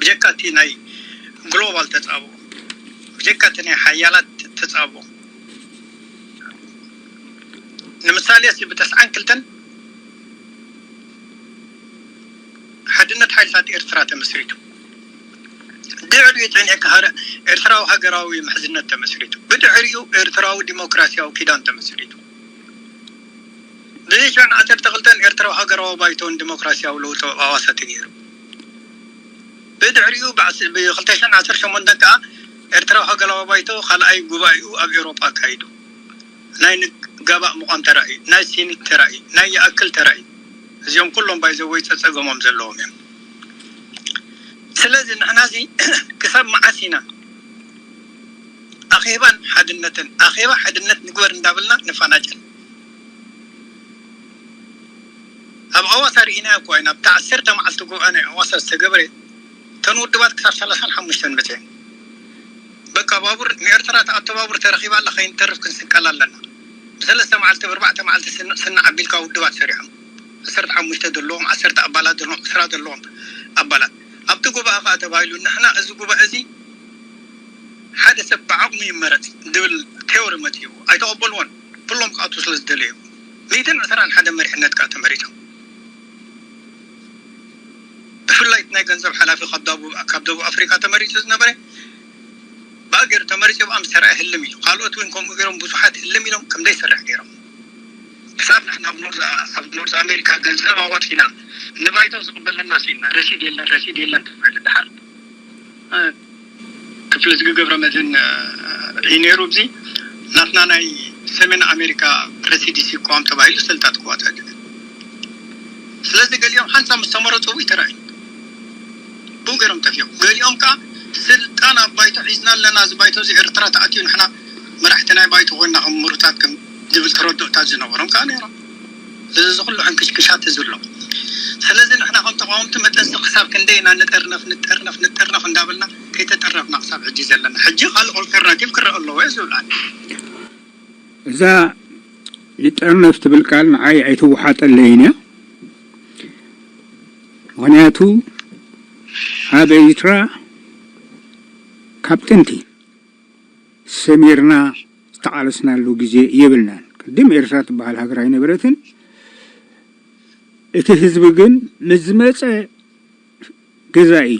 ብጀካ እቲ ናይ ግሎባል ተጻብኦ፣ ብጀካ እቲ ናይ ሓያላት ተጻብኦ፣ ንምሳሌ ሲ ብተስዓን ክልተን ሓድነት ሓይልታት ኤርትራ ተመስሪቱ። ድሕሪኡ ጽኒዕካ ሃረ-፣ ኤርትራዊ ሃገራዊ ምሕዝነት ተመስሪቱ። ብድሕሪኡ ኤርትራዊ ዲሞክራሲያዊ ኪዳን ተመስሪቱ። ብሽዑን ዓሰርተ ክልተን ኤርትራዊ ሃገራዊ ባይቶን ዲሞክራሲያዊ ለውጢ ኣዋሳ ተገይሩ። ብድሕሪኡ ብዓስ-፣ ብ ክልተ ሽሕን ዓሰርተ ሸሞንተን ከኣ ኤርትራዊ ሃገራዊ ባይቶ ካልኣይ ጉባኤኡ ኣብ ኤውሮጳ ኣካይዱ። ናይ ንጋባእ ምቋም ተራእዩ፣ ናይ ሲኒት ተራእዩ፣ ናይ ይኣክል ተራእዩ። እዚኦም ኩሎም ባይዘወይ ጸጸገሞም ዘለዎም እዮም። ስለዚ ንሕና እዚ ክሳብ መዓስ ኢና ኣኼባን ሓድነትን፣ ኣኼባ ሓድነት ንግበር እንዳበልና ንፋናጨል? ኣብ ኣዋሳ ርኢናዮ እኮ ኢና። ኣብታ ዓሰርተ መዓልቲ ጉባኤ ናይ ኣዋሳ ዝተገብረ፣ እተን ውድባት ክሳብ ሰላሳን ሓሙሽተን መፅየን። በቃ ባቡር ንኤርትራ ትኣቶ ባቡር ተረኺባ ኣላ፣ ከይንተርፍ ክንስቀል ኣለና። ብሰለስተ መዓልቲ ብኣርባዕተ መዓልቲ ስን-፣ ስናዕ ኣቢልካ ውድባት ሰሪሖም። ዓሰርተ ሓሙሽተ ዘለዎም፣ ዓሰርተ ኣባላት ዘለዎም፣ ዕስራ ዘለዎም ኣባላት። ኣብቲ ጉባኤ ከኣ ተባሂሉ፣ ንሕና እዚ ጉባኤ እዚ ሓደ ሰብ ብዓቕሙ ይመረጽ ዝብል ቴዎሪ መጺኡ። ኣይተቐበልዎን። ኩሎም ክኣትዉ ስለ ዝደለዩ። ሚእትን ዕስራን ሓደ መሪሕነት ከኣ ተመሪጾም። ብፍላይ እቲ ናይ ገንዘብ ሓላፊ ካብ ደቡብ፣ ካብ ደቡብ ኣፍሪቃ ተመሪጹ ዝነበረ፣ ብኣ ገይሩ ተመሪጹ፣ ብኣ ምስ ሰረዐ ህልም ኢሉ። ካልኦት እውን ከምኡ ገይሮም ብዙሓት ህልም ኢሎም ከም ዘይሰርሕ ገይሮም። ክሳብ ንሕና ኣብ ኖርዝ፣ ኣብ ኖርዝ ኣሜሪካ ገንዘብ ኣዋጺና ንባይቶ ዝቕበለና ስኢንና። ረሲድ የለን፣ ረሲድ የለን ተባሂሉ። ደሓር ክፍለ ዝግ ገብረመድህን እዩ ነይሩ። እዚ ናትና ናይ ሰሜን ኣሜሪካ ረሲድ ይስቋም ተባሂሉ ሰልጣት ክዋታ። ስለዚ ገሊኦም ሓንሳብ ምስ ተመረጹ ይተራእዩ። ብኡ ገይሮም ጠፊኦም። ገሊኦም ከኣ ስልጣን ኣብ ባይቶ ሒዝና ኣለና፣ እዚ ባይቶ እዚ ኤርትራ ተኣትዩ ንሕና መራሕቲ ናይ ባይቶ ኮይና ከም ምሩታት ከም ዝብል ተረድኦታት ዝነበሮም ከኣ ነይሮም። እዚ ኩሉ ሕንክሽክሻት እዚ ኣሎ። ስለዚ ንሕና ከም ተቃወምቲ መጠንሲ ክሳብ ክንደይ ኢና ንጠርነፍ፣ ንጠርነፍ፣ ንጠርነፍ እንዳበልና ከይተጠረፍና ክሳብ ሕጂ ዘለና። ሕጂ ካልእ ኦልተርናቲቭ ክረአ ኣለዎ እየ ዝብል ኣነ። እዛ ንጠርነፍ ትብል ቃል ንዓይ ኣይትወሓጠለይን እያ። ምኽንያቱ ኣብ ኤርትራ ካብ ጥንቲ ሰሚርና ዝተቓለስናሉ ግዜ የብልናን። ቅድም ኤርትራ ትበሃል ሃገር ኣይነበረትን። እቲ ህዝቢ ግን ምስ ዝመጸ ገዛኢ፣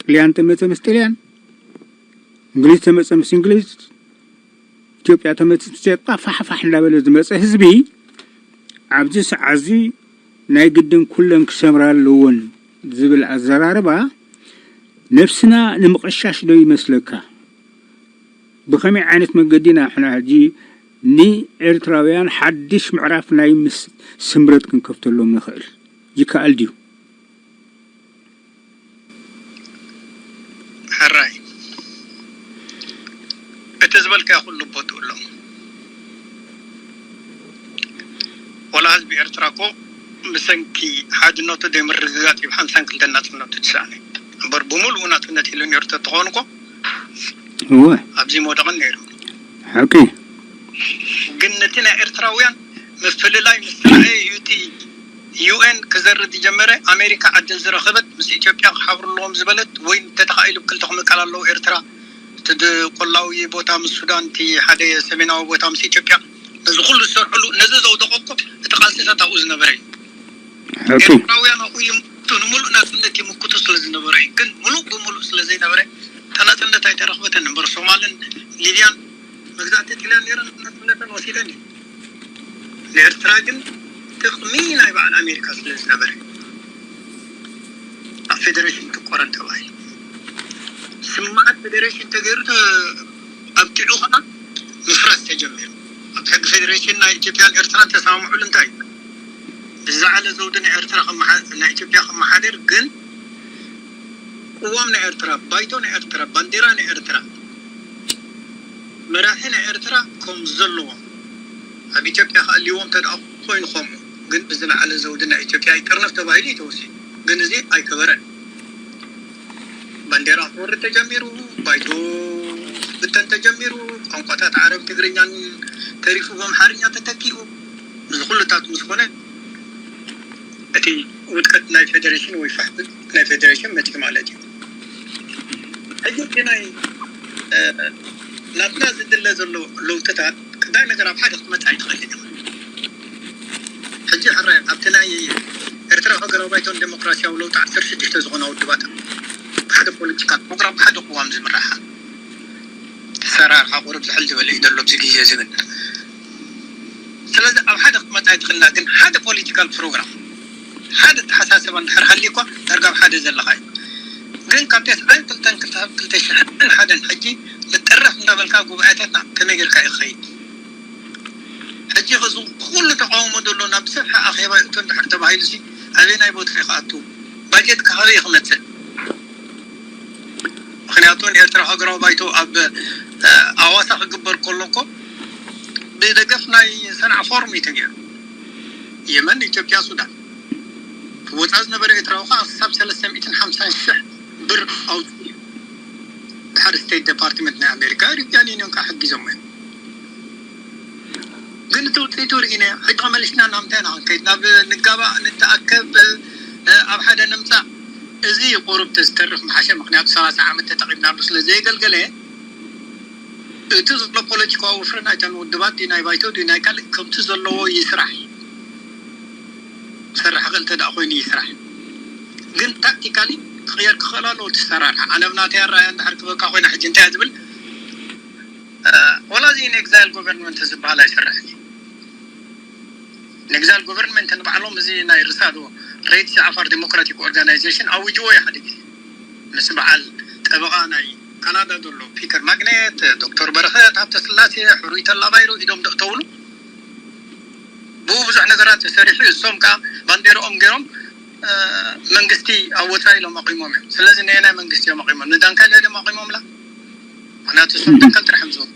ጥልያን ተመጸ ምስ ጥልያን፣ እንግሊዝ ተመጸ ምስ እንግሊዝ፣ ኢትዮጵያ ተመጸ ምስ ኢትዮጵያ፣ ፋሕፋሕ እንዳበለ ዝመጸ ህዝቢ ኣብዚ ሰዓት እዚ ናይ ግድን ኩለን ክሰምራ ኣለወን ዝብል ኣዘራርባ ነብስና ንምቕሻሽ ዶ ይመስለካ? ብኸመይ ዓይነት መገዲ ኢና ንሕና ሕጂ ንኤርትራውያን ሓድሽ ምዕራፍ ናይ ምስ-፣ ስምረት ክንከፍተሎም ንኽእል? ይከኣል ድዩ? ሕራይ፣ እቲ ዝበልካዮ ኩሉ ቦትኡ ኣሎ። ወላ ህዝቢ ኤርትራ እኮ ብሰንኪ ሓድነቱ ዘይምርግጋጽ እዩ ሓምሳን ክልተን ናጽነቱ ዝሰኣነ። እምበር ብምሉኡ ናጽነት ኢሉ ነይሩ ተተኾን እኮ እወ። ኣብዚ ምወደቐን ነይሩ። ሓቂ። ግን ነቲ ናይ ኤርትራውያን ምፍልላይ ምስ ተራእየ እዩ እቲ ዩ ኤን ክዘርግ ዝጀመረ። ኣሜሪካ ዕድል ዝረኸበት፣ ምስ ኢትዮጵያ ክሓብሩ ኣለዎም ዝበለት፣ ወይ እንተተኻኢሉ ብክልተ ክምቀል ኣለዎ ኤርትራ፣ እቲ ድ-፣ ቆላዊ ቦታ ምስ ሱዳን፣ እቲ ሓደ ሰሜናዊ ቦታ ምስ ኢትዮጵያ፣ ነዚ ኩሉ ዝሰርሕሉ፣ ነዚ ዘውደቐ እኮ እቲ ቃልስታት ኣብኡ ዝነበረ እዩ። ሓቂ። ኤርትራውያን ኣብኡ ይምክቱ፣ ንምሉእ ናጽነት ይምክቱ ስለ ዝነበረ እዩ። ግን ምሉእ ብምሉእ ስለ ዘይነበረ፣ እታ ናጽነት ኣይተረኽበትን እምበር፣ ሶማልን ሊብያን መግዛእቲ ጥልያን ነይረን፣ ናጽነተን ወሲደን እዩ። ንኤርትራ ግን ጥቕሚ ናይ በዓል ኣሜሪካ ስለ ዝነበረ፣ ኣብ ፌደሬሽን ትቆረን ተባሂሉ። ስምምዓት ፌደሬሽን ተገይሩ ተ-፣ ኣብቂዑ ኸዓ ምፍራስ ተጀሚሩ። ኣብ ሕጊ ፌደሬሽን ናይ ኢትዮጵያን ኤርትራን ተሰማምዑሉ እንታይ እዩ? ብዝለዓለ ዘውዲ ናይ ኤርትራ ከመሓ-፣ ናይ ኢትዮጵያ ከመሓድር፣ ግን ቅዋም ናይ ኤርትራ፣ ባይቶ ናይ ኤርትራ፣ ባንዴራ ናይ ኤርትራ፣ መራሒ ናይ ኤርትራ ከም ዘለዎም፣ ኣብ ኢትዮጵያ ክኣልይዎም ተደኣ ኮይኑ ከምኡ፣ ግን ብዝለዓለ ዘውዲ ናይ ኢትዮጵያ ይጥርነፍ ተባሂሉ እዩ ተወሲኑ። ግን እዚ ኣይከበረን። ባንዴራ ክወርድ ተጀሚሩ፣ ባይቶ ክብተን ተጀሚሩ፣ ቋንቋታት ዓረብ ትግርኛን ተሪፉ ብኣምሓርኛ ተተኪኡ፣ እዚ ኩሉታት ምስ ኮነ እቲ ውድቀት ናይ ፌደሬሽን ወይ ፋሕፍጥ ናይ ፌደሬሽን መፅኡ ማለት እዩ። ሕጂ እቲ ናይ ናትና ዝድለ ዘሎ ለውጥታት ቀዳይ ነገር ኣብ ሓደ ክትመፅእ ኣይትኽእልን ኢኻ። ሕጂ ሕራይ ኣብቲ ናይ ኤርትራ ሃገራዊ ባይቶን ዴሞክራሲያዊ ለውጢ ዓሰርተ ሽዱሽተ ዝኾና ውድባት ብሓደ ፖለቲካል ፕሮግራም ብሓደ ቅዋም ዝምራሓ ኣሰራርሓ ቁሩብ ዝሕል ዝበለ እዩ ዘሎ ኣብዚ ግዜ እዚ። ግን ስለዚ ኣብ ሓደ ክትመፃ ኣይትኽእልና። ግን ሓደ ፖለቲካል ፕሮግራም ሓደ ኣተሓሳሰባ እንድሕር ሃልዩ እኳ ዳርጋ ኣብ ሓደ ዘለኻ እዩ። ግን ካብ ተስዓን ክልተን ክልተ ሽሕን ሓደን ሕጂ ልጠረፍ እንዳበልካ ጉባኤታትና ከመይ ጌርካ እዩ ክኸይድ? ሕጂ እዚ ኩሉ ተቃውሞ ዘሎ ናብ ሰፍሐ ኣኼባ ይእቶ እንድሕር ተባሂሉ ሲ ኣበየናይ ቦታ እዩ ክኣቱ? ባጀት ካበይ እዩ ክመፅእ? ምክንያቱ ንኤርትራ ሃገራዊ ባይቶ ኣብ ኣዋሳ ክግበር ከሎ እኮ ብደገፍ ናይ ሰንዓ ፎርም እዩ ተገይሩ። የመን፣ ኢትዮጵያ፣ ሱዳን ወፃ ዝነበረ ኤርትራዊ ከዓ ክሳብ ሰለስተ ሚእትን ሓምሳን ሽሕ ብር ኣውፅኡ። ድሓር ስቴት ዴፓርትመንት ናይ ኣሜሪካ፣ ኢሮፕያን ዩኒዮን ከዓ ሓጊዞሞ እዮም። ግን እቲ ውፅኢቱ ርኢነ ሕጂ ተመሊስና ናብ ምንታይ ኢና ክንከይድ? ናብ ንጋባእ፣ ንተኣከብ፣ ኣብ ሓደ ንምፃእ። እዚ ቁሩብ ተዝተርፍ ምሓሸ። ምክንያቱ ሰላሳ ዓመት ተጠቂምናሉ ስለ ዘየገልገለ እቲ ዘሎ ፖለቲካዊ ወፍሪ ናይተን ውድባት ድዩ ናይ ባይቶ ድዩ ናይ ካልእ ከምቲ ዘለዎ ይስራሕ። ሰርሕ ክልተ ደኣ ኮይኑ ይስራሕ። ግን ታክቲካሊ ክቕየር ክኽእል ኣለዎ እቲ ኣሰራርሓ። ኣነ ብናተይ ኣረኣያ እንድሕር ክበካ ኮይና ሕጂ እንታይ እያ ዝብል? ወላ እዚ ንኤግዛይል ጎቨርንመንት ዝበሃል ኣይሰርሕን እዩ። ንኤግዛይል ጎቨርንመንት ንባዕሎም እዚ ናይ ርሳዶ ሬድሲ ዓፋር ዴሞክራቲክ ኦርጋናይዜሽን ኣዊጅዎ ኢህኣዴግ እዩ። ምስ በዓል ጠበቓ ናይ ካናዳ ዘሎ ፒተር ማግኔት፣ ዶክተር በረኸት ሃብተስላሴ፣ ሕሩይ ተላባይሮ ኢዶም ደእተውሉ ብኡ ብዙሕ ነገራት ተሰሪሑ። እሶም ከዓ ባንዴራኦም ገይሮም መንግስቲ ኣብ ወፃኢ ኢሎም ኣቂሞም እዮም። ስለዚ ነየናይ መንግስቲ እዮም ኣቂሞም? ንዳንካል እዮም ኣቂሞምላ? ምክንያቱ እሶም ዳንካል ጥራሕ እዮም ዝህቡ።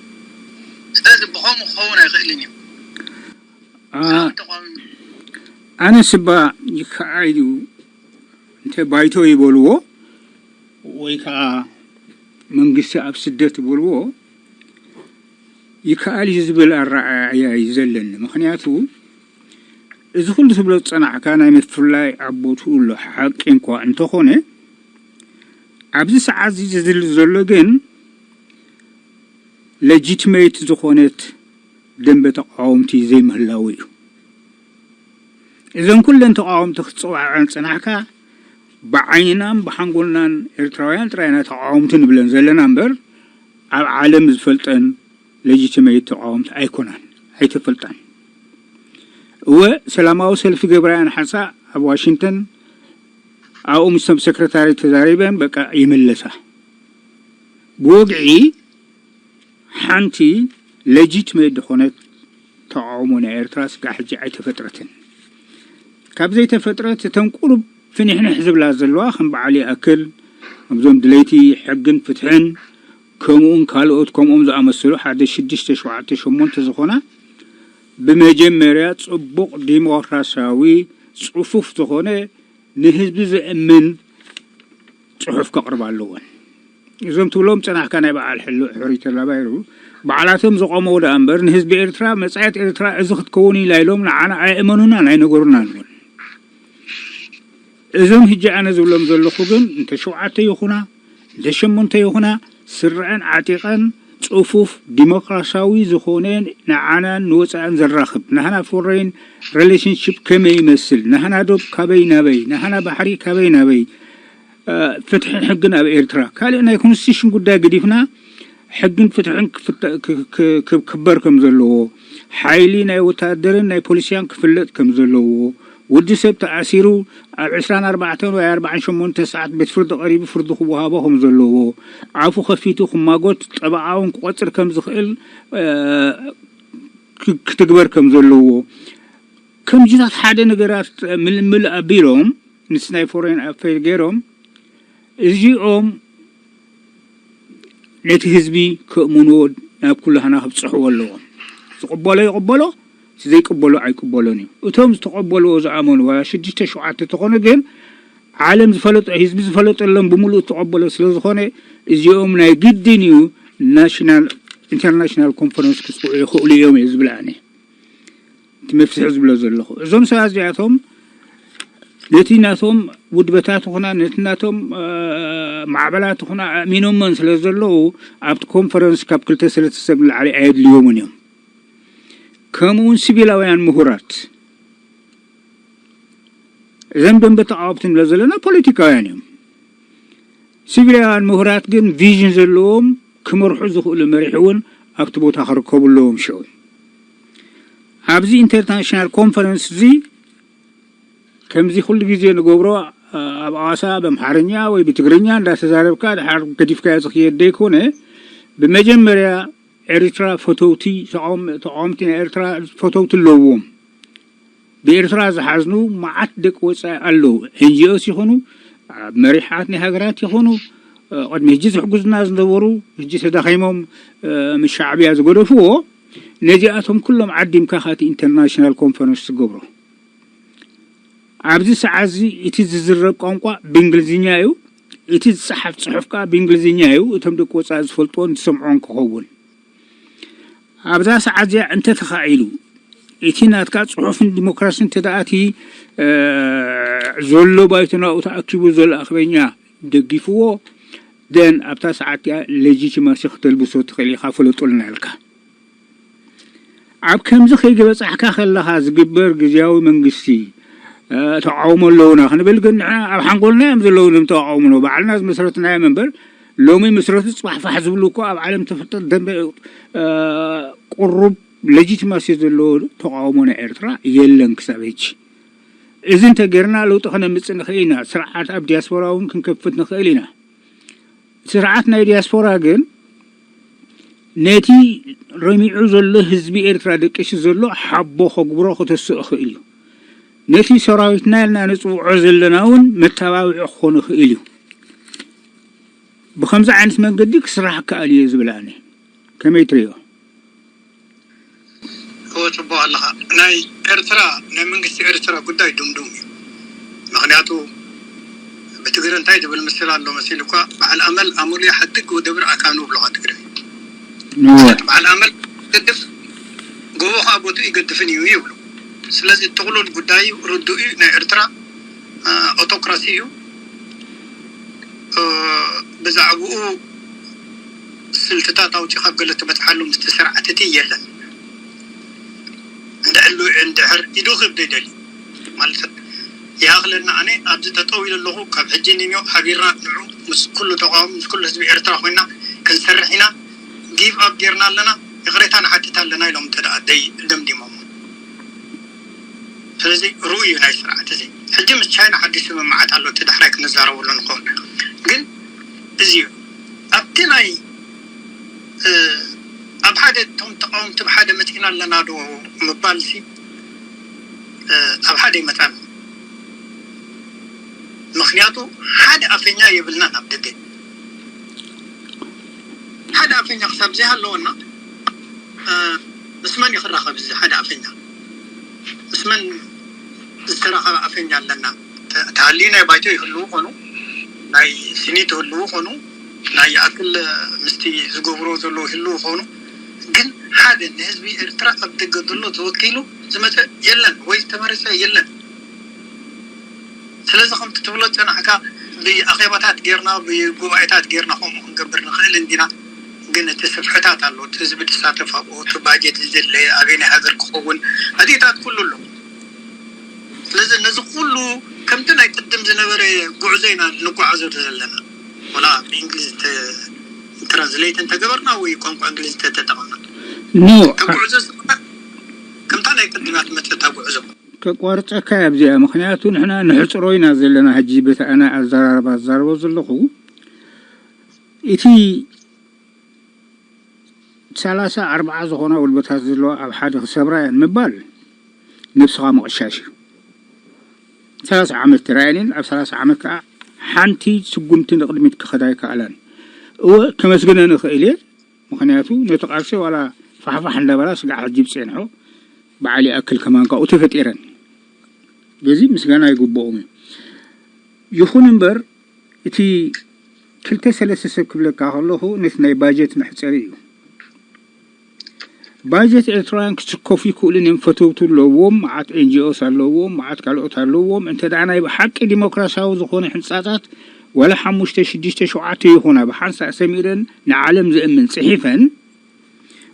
ስለዚ ብኸምኡ ክኸውን ኣይኽእልን እዩ። ኣነ ስባ ይከዓ እዩ እንተ ባይቶ ይበልዎ ወይ ከዓ መንግስቲ ኣብ ስደት ይበልዎ ይከኣል እዩ ዝብል ኣረኣእያ እዩ ዘለኒ። ምክንያቱ እዚ ኩሉ ትብሎ ዝፀናሕካ ናይ ምፍላይ ኣብ ቦትኡ ኣሎ ሓቂ እንኳ እንተኾነ ኣብዚ ሰዓት እዚ ዝድሊ ዘሎ ግን ለጂትመይት ዝኾነት ደንበ ተቃወምቲ ዘይምህላው እዩ። እዘን ኩለን ተቃወምቲ ክትፅዋዕዐን ፅናሕካ ብዓይንናን ብሓንጎልናን ኤርትራውያን ጥራይና ተቃወምቲ ንብለን ዘለና እምበር ኣብ ዓለም ዝፈልጠን ለጂትመይት ተቃወምቲ ኣይኮናን፣ ኣይተፈልጣን። እወ ሰላማዊ ሰልፊ ገብራያን ሓንሳ ኣብ ዋሽንግተን ኣብኡ ምስቶም ሰክረታሪ ተዛሪበን በቃ ይምለሳ። ብወግዒ ሓንቲ ለጂትመይት ዝኾነት ተቃውሞ ናይ ኤርትራ ስጋዕ ሕጂ ኣይተፈጥረትን። ካብ ዘይተፈጥረት እተን ቁሩብ ፍንሕንሕ ዝብላ ዘለዋ ከም በዓል ይኣክል እዞም ድለይቲ ሕግን ፍትሕን ከምኡን ካልኦት ከምኦም ዝኣመሰሉ ሓደ ሽዱሽተ ሸውዓተ ሸሞንተ ዝኾና ብመጀመርያ ጽቡቕ ዲሞክራሲያዊ ጽፉፍ ዝኾነ ንህዝቢ ዘእምን ጽሑፍ ከቕርባ ኣለወን። እዞም ትብሎም ጸናሕካ ናይ በዓል ሕሉዕ ሕሩይ ተላባይሩ ባዕላቶም ዘቆመው ደኣ እምበር ንህዝቢ ኤርትራ መጻኢት ኤርትራ እዚ ክትከውን ኢላ ኢሎም ንዓና ኣየእመኑናን ኣይነገሩናን እውን። እዞም ሕጂ ኣነ ዝብሎም ዘለኹ ግን እንተ ሸውዓተ ይኹና እንተ ሸሞንተ ይኹና ስረዐን ዓጢቐን ጽፉፍ ዲሞክራሲያዊ ዝኾነ ንዓናን ንወጻእን ዘራኽብ ናህና ፎሬን ሪሌሽንሽፕ ከመይ ይመስል ናህና ዶብ ካበይ ናበይ ናህና ባሕሪ ካበይ ናበይ ፍትሕን ሕግን ኣብ ኤርትራ ካልእ ናይ ኮንስቲቱሽን ጉዳይ ገዲፍና ሕግን ፍትሕን ክክበር ከም ዘለዎ ሓይሊ ናይ ወታደርን ናይ ፖሊስያን ክፍለጥ ከም ዘለዎ ወዲ ሰብ ተኣሲሩ ኣብ ዕስራን ኣርባዕተን ወይ ኣርባዓን ሸሞንተ ሰዓት ቤት ፍርዲ ቀሪቡ ፍርዲ ክወሃቦ ከም ዘለዎ ኣፉ ከፊቱ ክማጎት ጠበቓውን ክቆፅር ከም ዝኽእል ክትግበር ከም ዘለዎ ከምዚታት ሓደ ነገራት ምልምል ኣቢሎም ምስ ናይ ፎሬን ኣፌር ገይሮም እዚኦም ነቲ ህዝቢ ከእምንዎ ናብ ኩላህና ክብፅሕዎ ኣለዎም። ዝቕበሎ ይቕበሎ፣ እቲ ዘይቅበሎ ኣይቅበሎን እዩ። እቶም ዝተቐበልዎ ዝኣመኑ ዋላ ሽዱሽተ ሸውዓተ ተኾነ ግን ዓለም ዝፈለጦ ህዝቢ ዝፈለጠሎም ብምሉእ ዝተቐበሎ ስለ ዝኾነ እዚኦም ናይ ግድን እዩ ናሽናል ኢንተርናሽናል ኮንፈረንስ ክፅውዑ ይኽእሉ እዮም እየ ዝብል ኣነ። እቲ መፍትሒ ዝብሎ ዘለኹ እዞም ሰባት እዚኣቶም ነቲ ናቶም ውድበታት ይኹና ነቲ ናቶም ማዕበላት ይኹና ኣእሚኖሞን ስለ ዘለዉ ኣብቲ ኮንፈረንስ ካብ ክልተ ሰለስተ ሰብ ንላዕሊ ኣየድልዮምን እዮም። ከምኡውን ሲቪላውያን ምሁራት እዘም ደንበ ተቃወምቲ ንብሎ ዘለና ፖለቲካውያን እዮም። ሲቪላውያን ምሁራት ግን ቪዥን ዘለዎም ክመርሑ ዝኽእሉ መሪሒ እውን ኣብቲ ቦታ ክርከቡ ኣለዎም። ሽዑ ኣብዚ ኢንተርናሽናል ኮንፈረንስ እዚ ከምዚ ኩሉ ግዜ ንገብሮ ኣብ ኣዋሳ በምሓርኛ ወይ ብትግርኛ እንዳተዛረብካ ድሓር ገዲፍካዮ ዝኽየድ ደይኮነ ብመጀመርያ ኤርትራ ፈተውቲ ተቃወምቲ ናይ ኤርትራ ፈተውቲ ኣለዎም። ብኤርትራ ዝሓዝኑ መዓት ደቂ ወፃኢ ኣለዉ። ኤንጂኦስ ይኹኑ ኣብ መሪሓት ናይ ሃገራት ይኹኑ ቅድሚ ሕጂ ዝሕጉዝና ዝነበሩ ሕጂ ተዳኺሞም ምስ ሻዕብያ ዝገደፍዎ ነዚኣቶም ኩሎም ዓዲምካ ካቲ ኢንተርናሽናል ኮንፈረንስ ትገብሮ። ኣብዚ ሰዓት እዚ እቲ ዝዝረብ ቋንቋ ብእንግሊዝኛ እዩ። እቲ ዝፀሓፍ ፅሑፍ ከዓ ብእንግሊዝኛ እዩ። እቶም ደቂ ወፃኢ ዝፈልጥዎን ዝሰምዕዎን ክኸውን ኣብዛ ሰዓት እዚኣ እንተተኻኢሉ እቲ ናትካ ፅሑፍን ዲሞክራሲ እንተ ደኣ እቲ ዘሎ ባይቶናኡ ተኣኪቡ ዘሎ ኣኽበኛ ደጊፍዎ ደን ኣብታ ሰዓት እቲኣ ሌጂቲማሲ ክተልብሶ ትኽእል ኢኻ ፍለጡልና ኢልካ። ኣብ ከምዚ ከይገበፃሕካ ከለኻ ዝግበር ግዜያዊ መንግስቲ ተቃውሞ ኣለውና ክንብል ግን ንሕና ኣብ ሓንጎልና እዮም ዘለዉ ንም ተቃውሞ ባዕልና ዝመስረትናዮም እምበር ሎሚ ምስረቱ ፅባሕፋሕ ዝብሉ እኮ ኣብ ዓለም ተፈጠር ደንበ ቁሩብ ሌጂቲማሲ ዘለዎ ተቃውሞ ናይ ኤርትራ የለን ክሳብ ሕጂ። እዚ እንተጌርና ለውጢ ከነምፅእ ንኽእል ኢና። ስርዓት ኣብ ዲያስፖራ እውን ክንከፍት ንኽእል ኢና። እቲ ስርዓት ናይ ዲያስፖራ ግን ነቲ ረሚዑ ዘሎ ህዝቢ ኤርትራ ደቂሱ ዘሎ ሓቦ ከግብሮ ክተስእ ይኽእል እዩ። ነቲ ሰራዊትና ኢልና ንፅውዖ ዘለና እውን መተባብዒ ክኾን ይኽእል እዩ። ብከምዚ ዓይነት መንገዲ ክስራሕ ክኣል እየ ዝብል ኣነ። ከመይ ትርእዮ? እወ ፅቡቅ ኣለኻ። ናይ ኤርትራ ናይ መንግስቲ ኤርትራ ጉዳይ ዱምዱም እዩ። ምክንያቱ ብትግረ እንታይ ዝብል ምስል ኣሎ መሲሉ እኳ በዓል ኣመል ኣመሉ ይሓድግ ወደብር ኣካኑ ብለኻ ትግረ በዓል ኣመል ገድፍ ጎቦ ከዓ ቦትኡ ይገድፍን እዩ ይብሉ። ስለዚ ጥቕሉል ጉዳይ ርዱእ እዩ። ናይ ኤርትራ ኦቶክራሲ እዩ። ብዛዕባኡ ስልትታት ኣውፂኻ ገለ ትበፅሓሉ ምስቲ ስርዓት እቲ የለን። እንድሕር ኢዱ ክብ ዘይደልዩ ማለት ይኣኽለና። ኣነ ኣብዚ ጠጠው ኢለ ኣለኹ። ካብ ሕጂ ንዮ ሓቢርና ንዑ ምስ ኩሉ ተቃዋሚ ምስ ኩሉ ህዝቢ ኤርትራ ኮይና ክንሰርሕ ኢና። ጊቭ ኣፕ ጌርና ኣለና። ይቕሬታ ንሓትት ኣለና ኢሎም እንተ ደኣ ደይ ደምዲሞሞ። ስለዚ ርኡይ እዩ ናይ ስርዓት እዚ። ሕጂ ምስ ቻይና ሓድሽ ስምምዓት ኣሎ፣ እቲ ዳሕራይ ክንዛረበሉ ንኸውን። ግን እዚ እዩ ኣብቲ ናይ ኣብ ሓደ እቶም ተቃወምቲ ብሓደ መፂና ኣለና ዶ ምባል ሲ ኣብ ሓደ ይመፃና። ምክንያቱ ሓደ ኣፈኛ የብልናን ኣብ ደገ። ሓደ ኣፈኛ ክሳብ ዘይሃለወና ምስ መን ይኽራኸብ እዚ ሓደ ኣፈኛ? ምስ መን ዝተራኸበ ኣፈኛ ኣለና? ተሃልዩ ናይ ባይቶ ይህልዉ ኾኑ፣ ናይ ሲኒት ይህልዉ ኾኑ፣ ናይ ይኣክል ምስቲ ዝገብሮ ዘለዉ ይህልዉ ኾኑ፣ ግን ሓደ ንህዝቢ ኤርትራ ኣብ ደገ ዘሎ ተወኪሉ ዝመፀ የለን ወይ ዝተመረፀ የለን። ስለዚ ከምቲ ትብሎ ዝፀናሕካ ብኣኼባታት ጌርና ብጉባኤታት ጌርና ከምኡ ክንገብር ንኽእል እንዲና። ግን እቲ ስፍሕታት ኣሎ፣ እቲ ህዝቢ ዝሳተፍ ኣብኡ፣ እቲ ባጀት ዝድለ ኣበየናይ ሃገር ክኸውን፣ እዚታት ኩሉ ኣሎ። ስለዚ ነዚ ኩሉ ከምቲ ናይ ቅድም ዝነበረ ጉዕዞ ኢና ንጓዓዞ ዘለና። ወላ ብእንግሊዝ ትራንስሌት እንተገበርና ወይ ቋንቋ እንግሊዝ እንተተጠቐምና ኖ እቲ ጉዕዞ ከምታ ናይ ቅድም እያ ትመፅእ እታ ጉዕዞ። ከቋርፀካ እያ ኣብዚኣ፣ ምክንያቱ ንሕና ንሕፅሮ ኢና ዘለና። ሕጂ በቲ ኣነ ኣዘራርባ ዝዛረቦ ዘለኹ እቲ ሰላሳ ኣርብዓ ዝኾና ውልበታት ዘለዋ ኣብ ሓደ ክሰብራ እየን ምባል ነብስኻ ምቕሻሽ እዩ። ሰላሳ ዓመት ተራእየንን ኣብ ሰላሳ ዓመት ከዓ ሓንቲ ስጉምቲ ንቕድሚት ክኸዳ ኣይከኣላን። እወ ከመስግነን እኽእል እየ። ምኽንያቱ ነቲ ቃልሲ ዋላ ፋሕፋሕ እንዳበላ ስጋዕ ሕጂ ብፀንሖ በዓል ይኣክል ከማን ካብኡ ተፈጢረን። በዚ ምስጋና ይግብኦም እዩ። ይኹን እምበር እቲ ክልተ ሰለስተ ሰብ ክብለካ ከለኹ ነቲ ናይ ባጀት መሕፀሪ እዩ። ባጀት ኤርትራውያን ክስከፉ ይክእሉን እዮም። ፈተውቱ ኣለዎም፣ መዓት ኤንጂኦስ ኣለዎም፣ መዓት ካልኦት ኣለዎም። እንተ ደኣ ናይ ብሓቂ ዲሞክራሲያዊ ዝኾነ ሕንጻጻት ዋላ ሓሙሽተ፣ ሽዱሽተ፣ ሸውዓተ ይኹና ብሓንሳእ ሰሚረን ንዓለም ዘእምን ጽሒፈን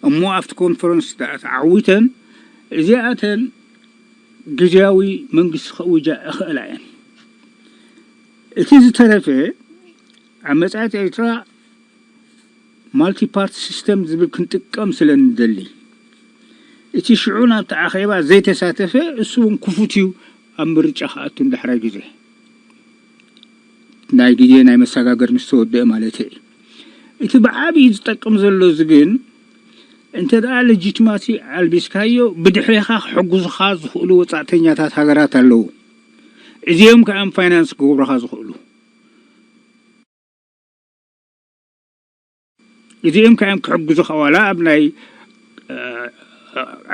እሞ ኣብቲ ኮንፈረንስ ደኣ ተዓዊተን እዚኣተን ግዝያዊ መንግስቲ ከእውጃ እኽእላ እየን። እቲ ዝተረፈ ኣብ መጻኢት ኤርትራ ማልቲፓርቲ ሲስተም ዝብል ክንጥቀም ስለ ንደሊ እቲ ሽዑ ናብቲ ኣኼባ ዘይተሳተፈ እሱ እውን ክፉት እዩ ኣብ ምርጫ ክኣቱ ንዳሕራይ ግዜ ናይ ግዜ ናይ መሰጋገር ምስ ተወደአ ማለት እዩ። እቲ ብዓብዩ ዝጠቅም ዘሎ እዚ ግን እንተ ደኣ ሌጂትማሲ ኣልቢስካዮ ብድሕሬኻ ክሕግዙኻ ዝኽእሉ ወጻእተኛታት ሃገራት ኣለዉ። እዚኦም ከኣም ፋይናንስ ክገብሩኻ ዝኽእሉ እዚኦም ከኣም ክሕግዙኻ ዋላ ኣብ ናይ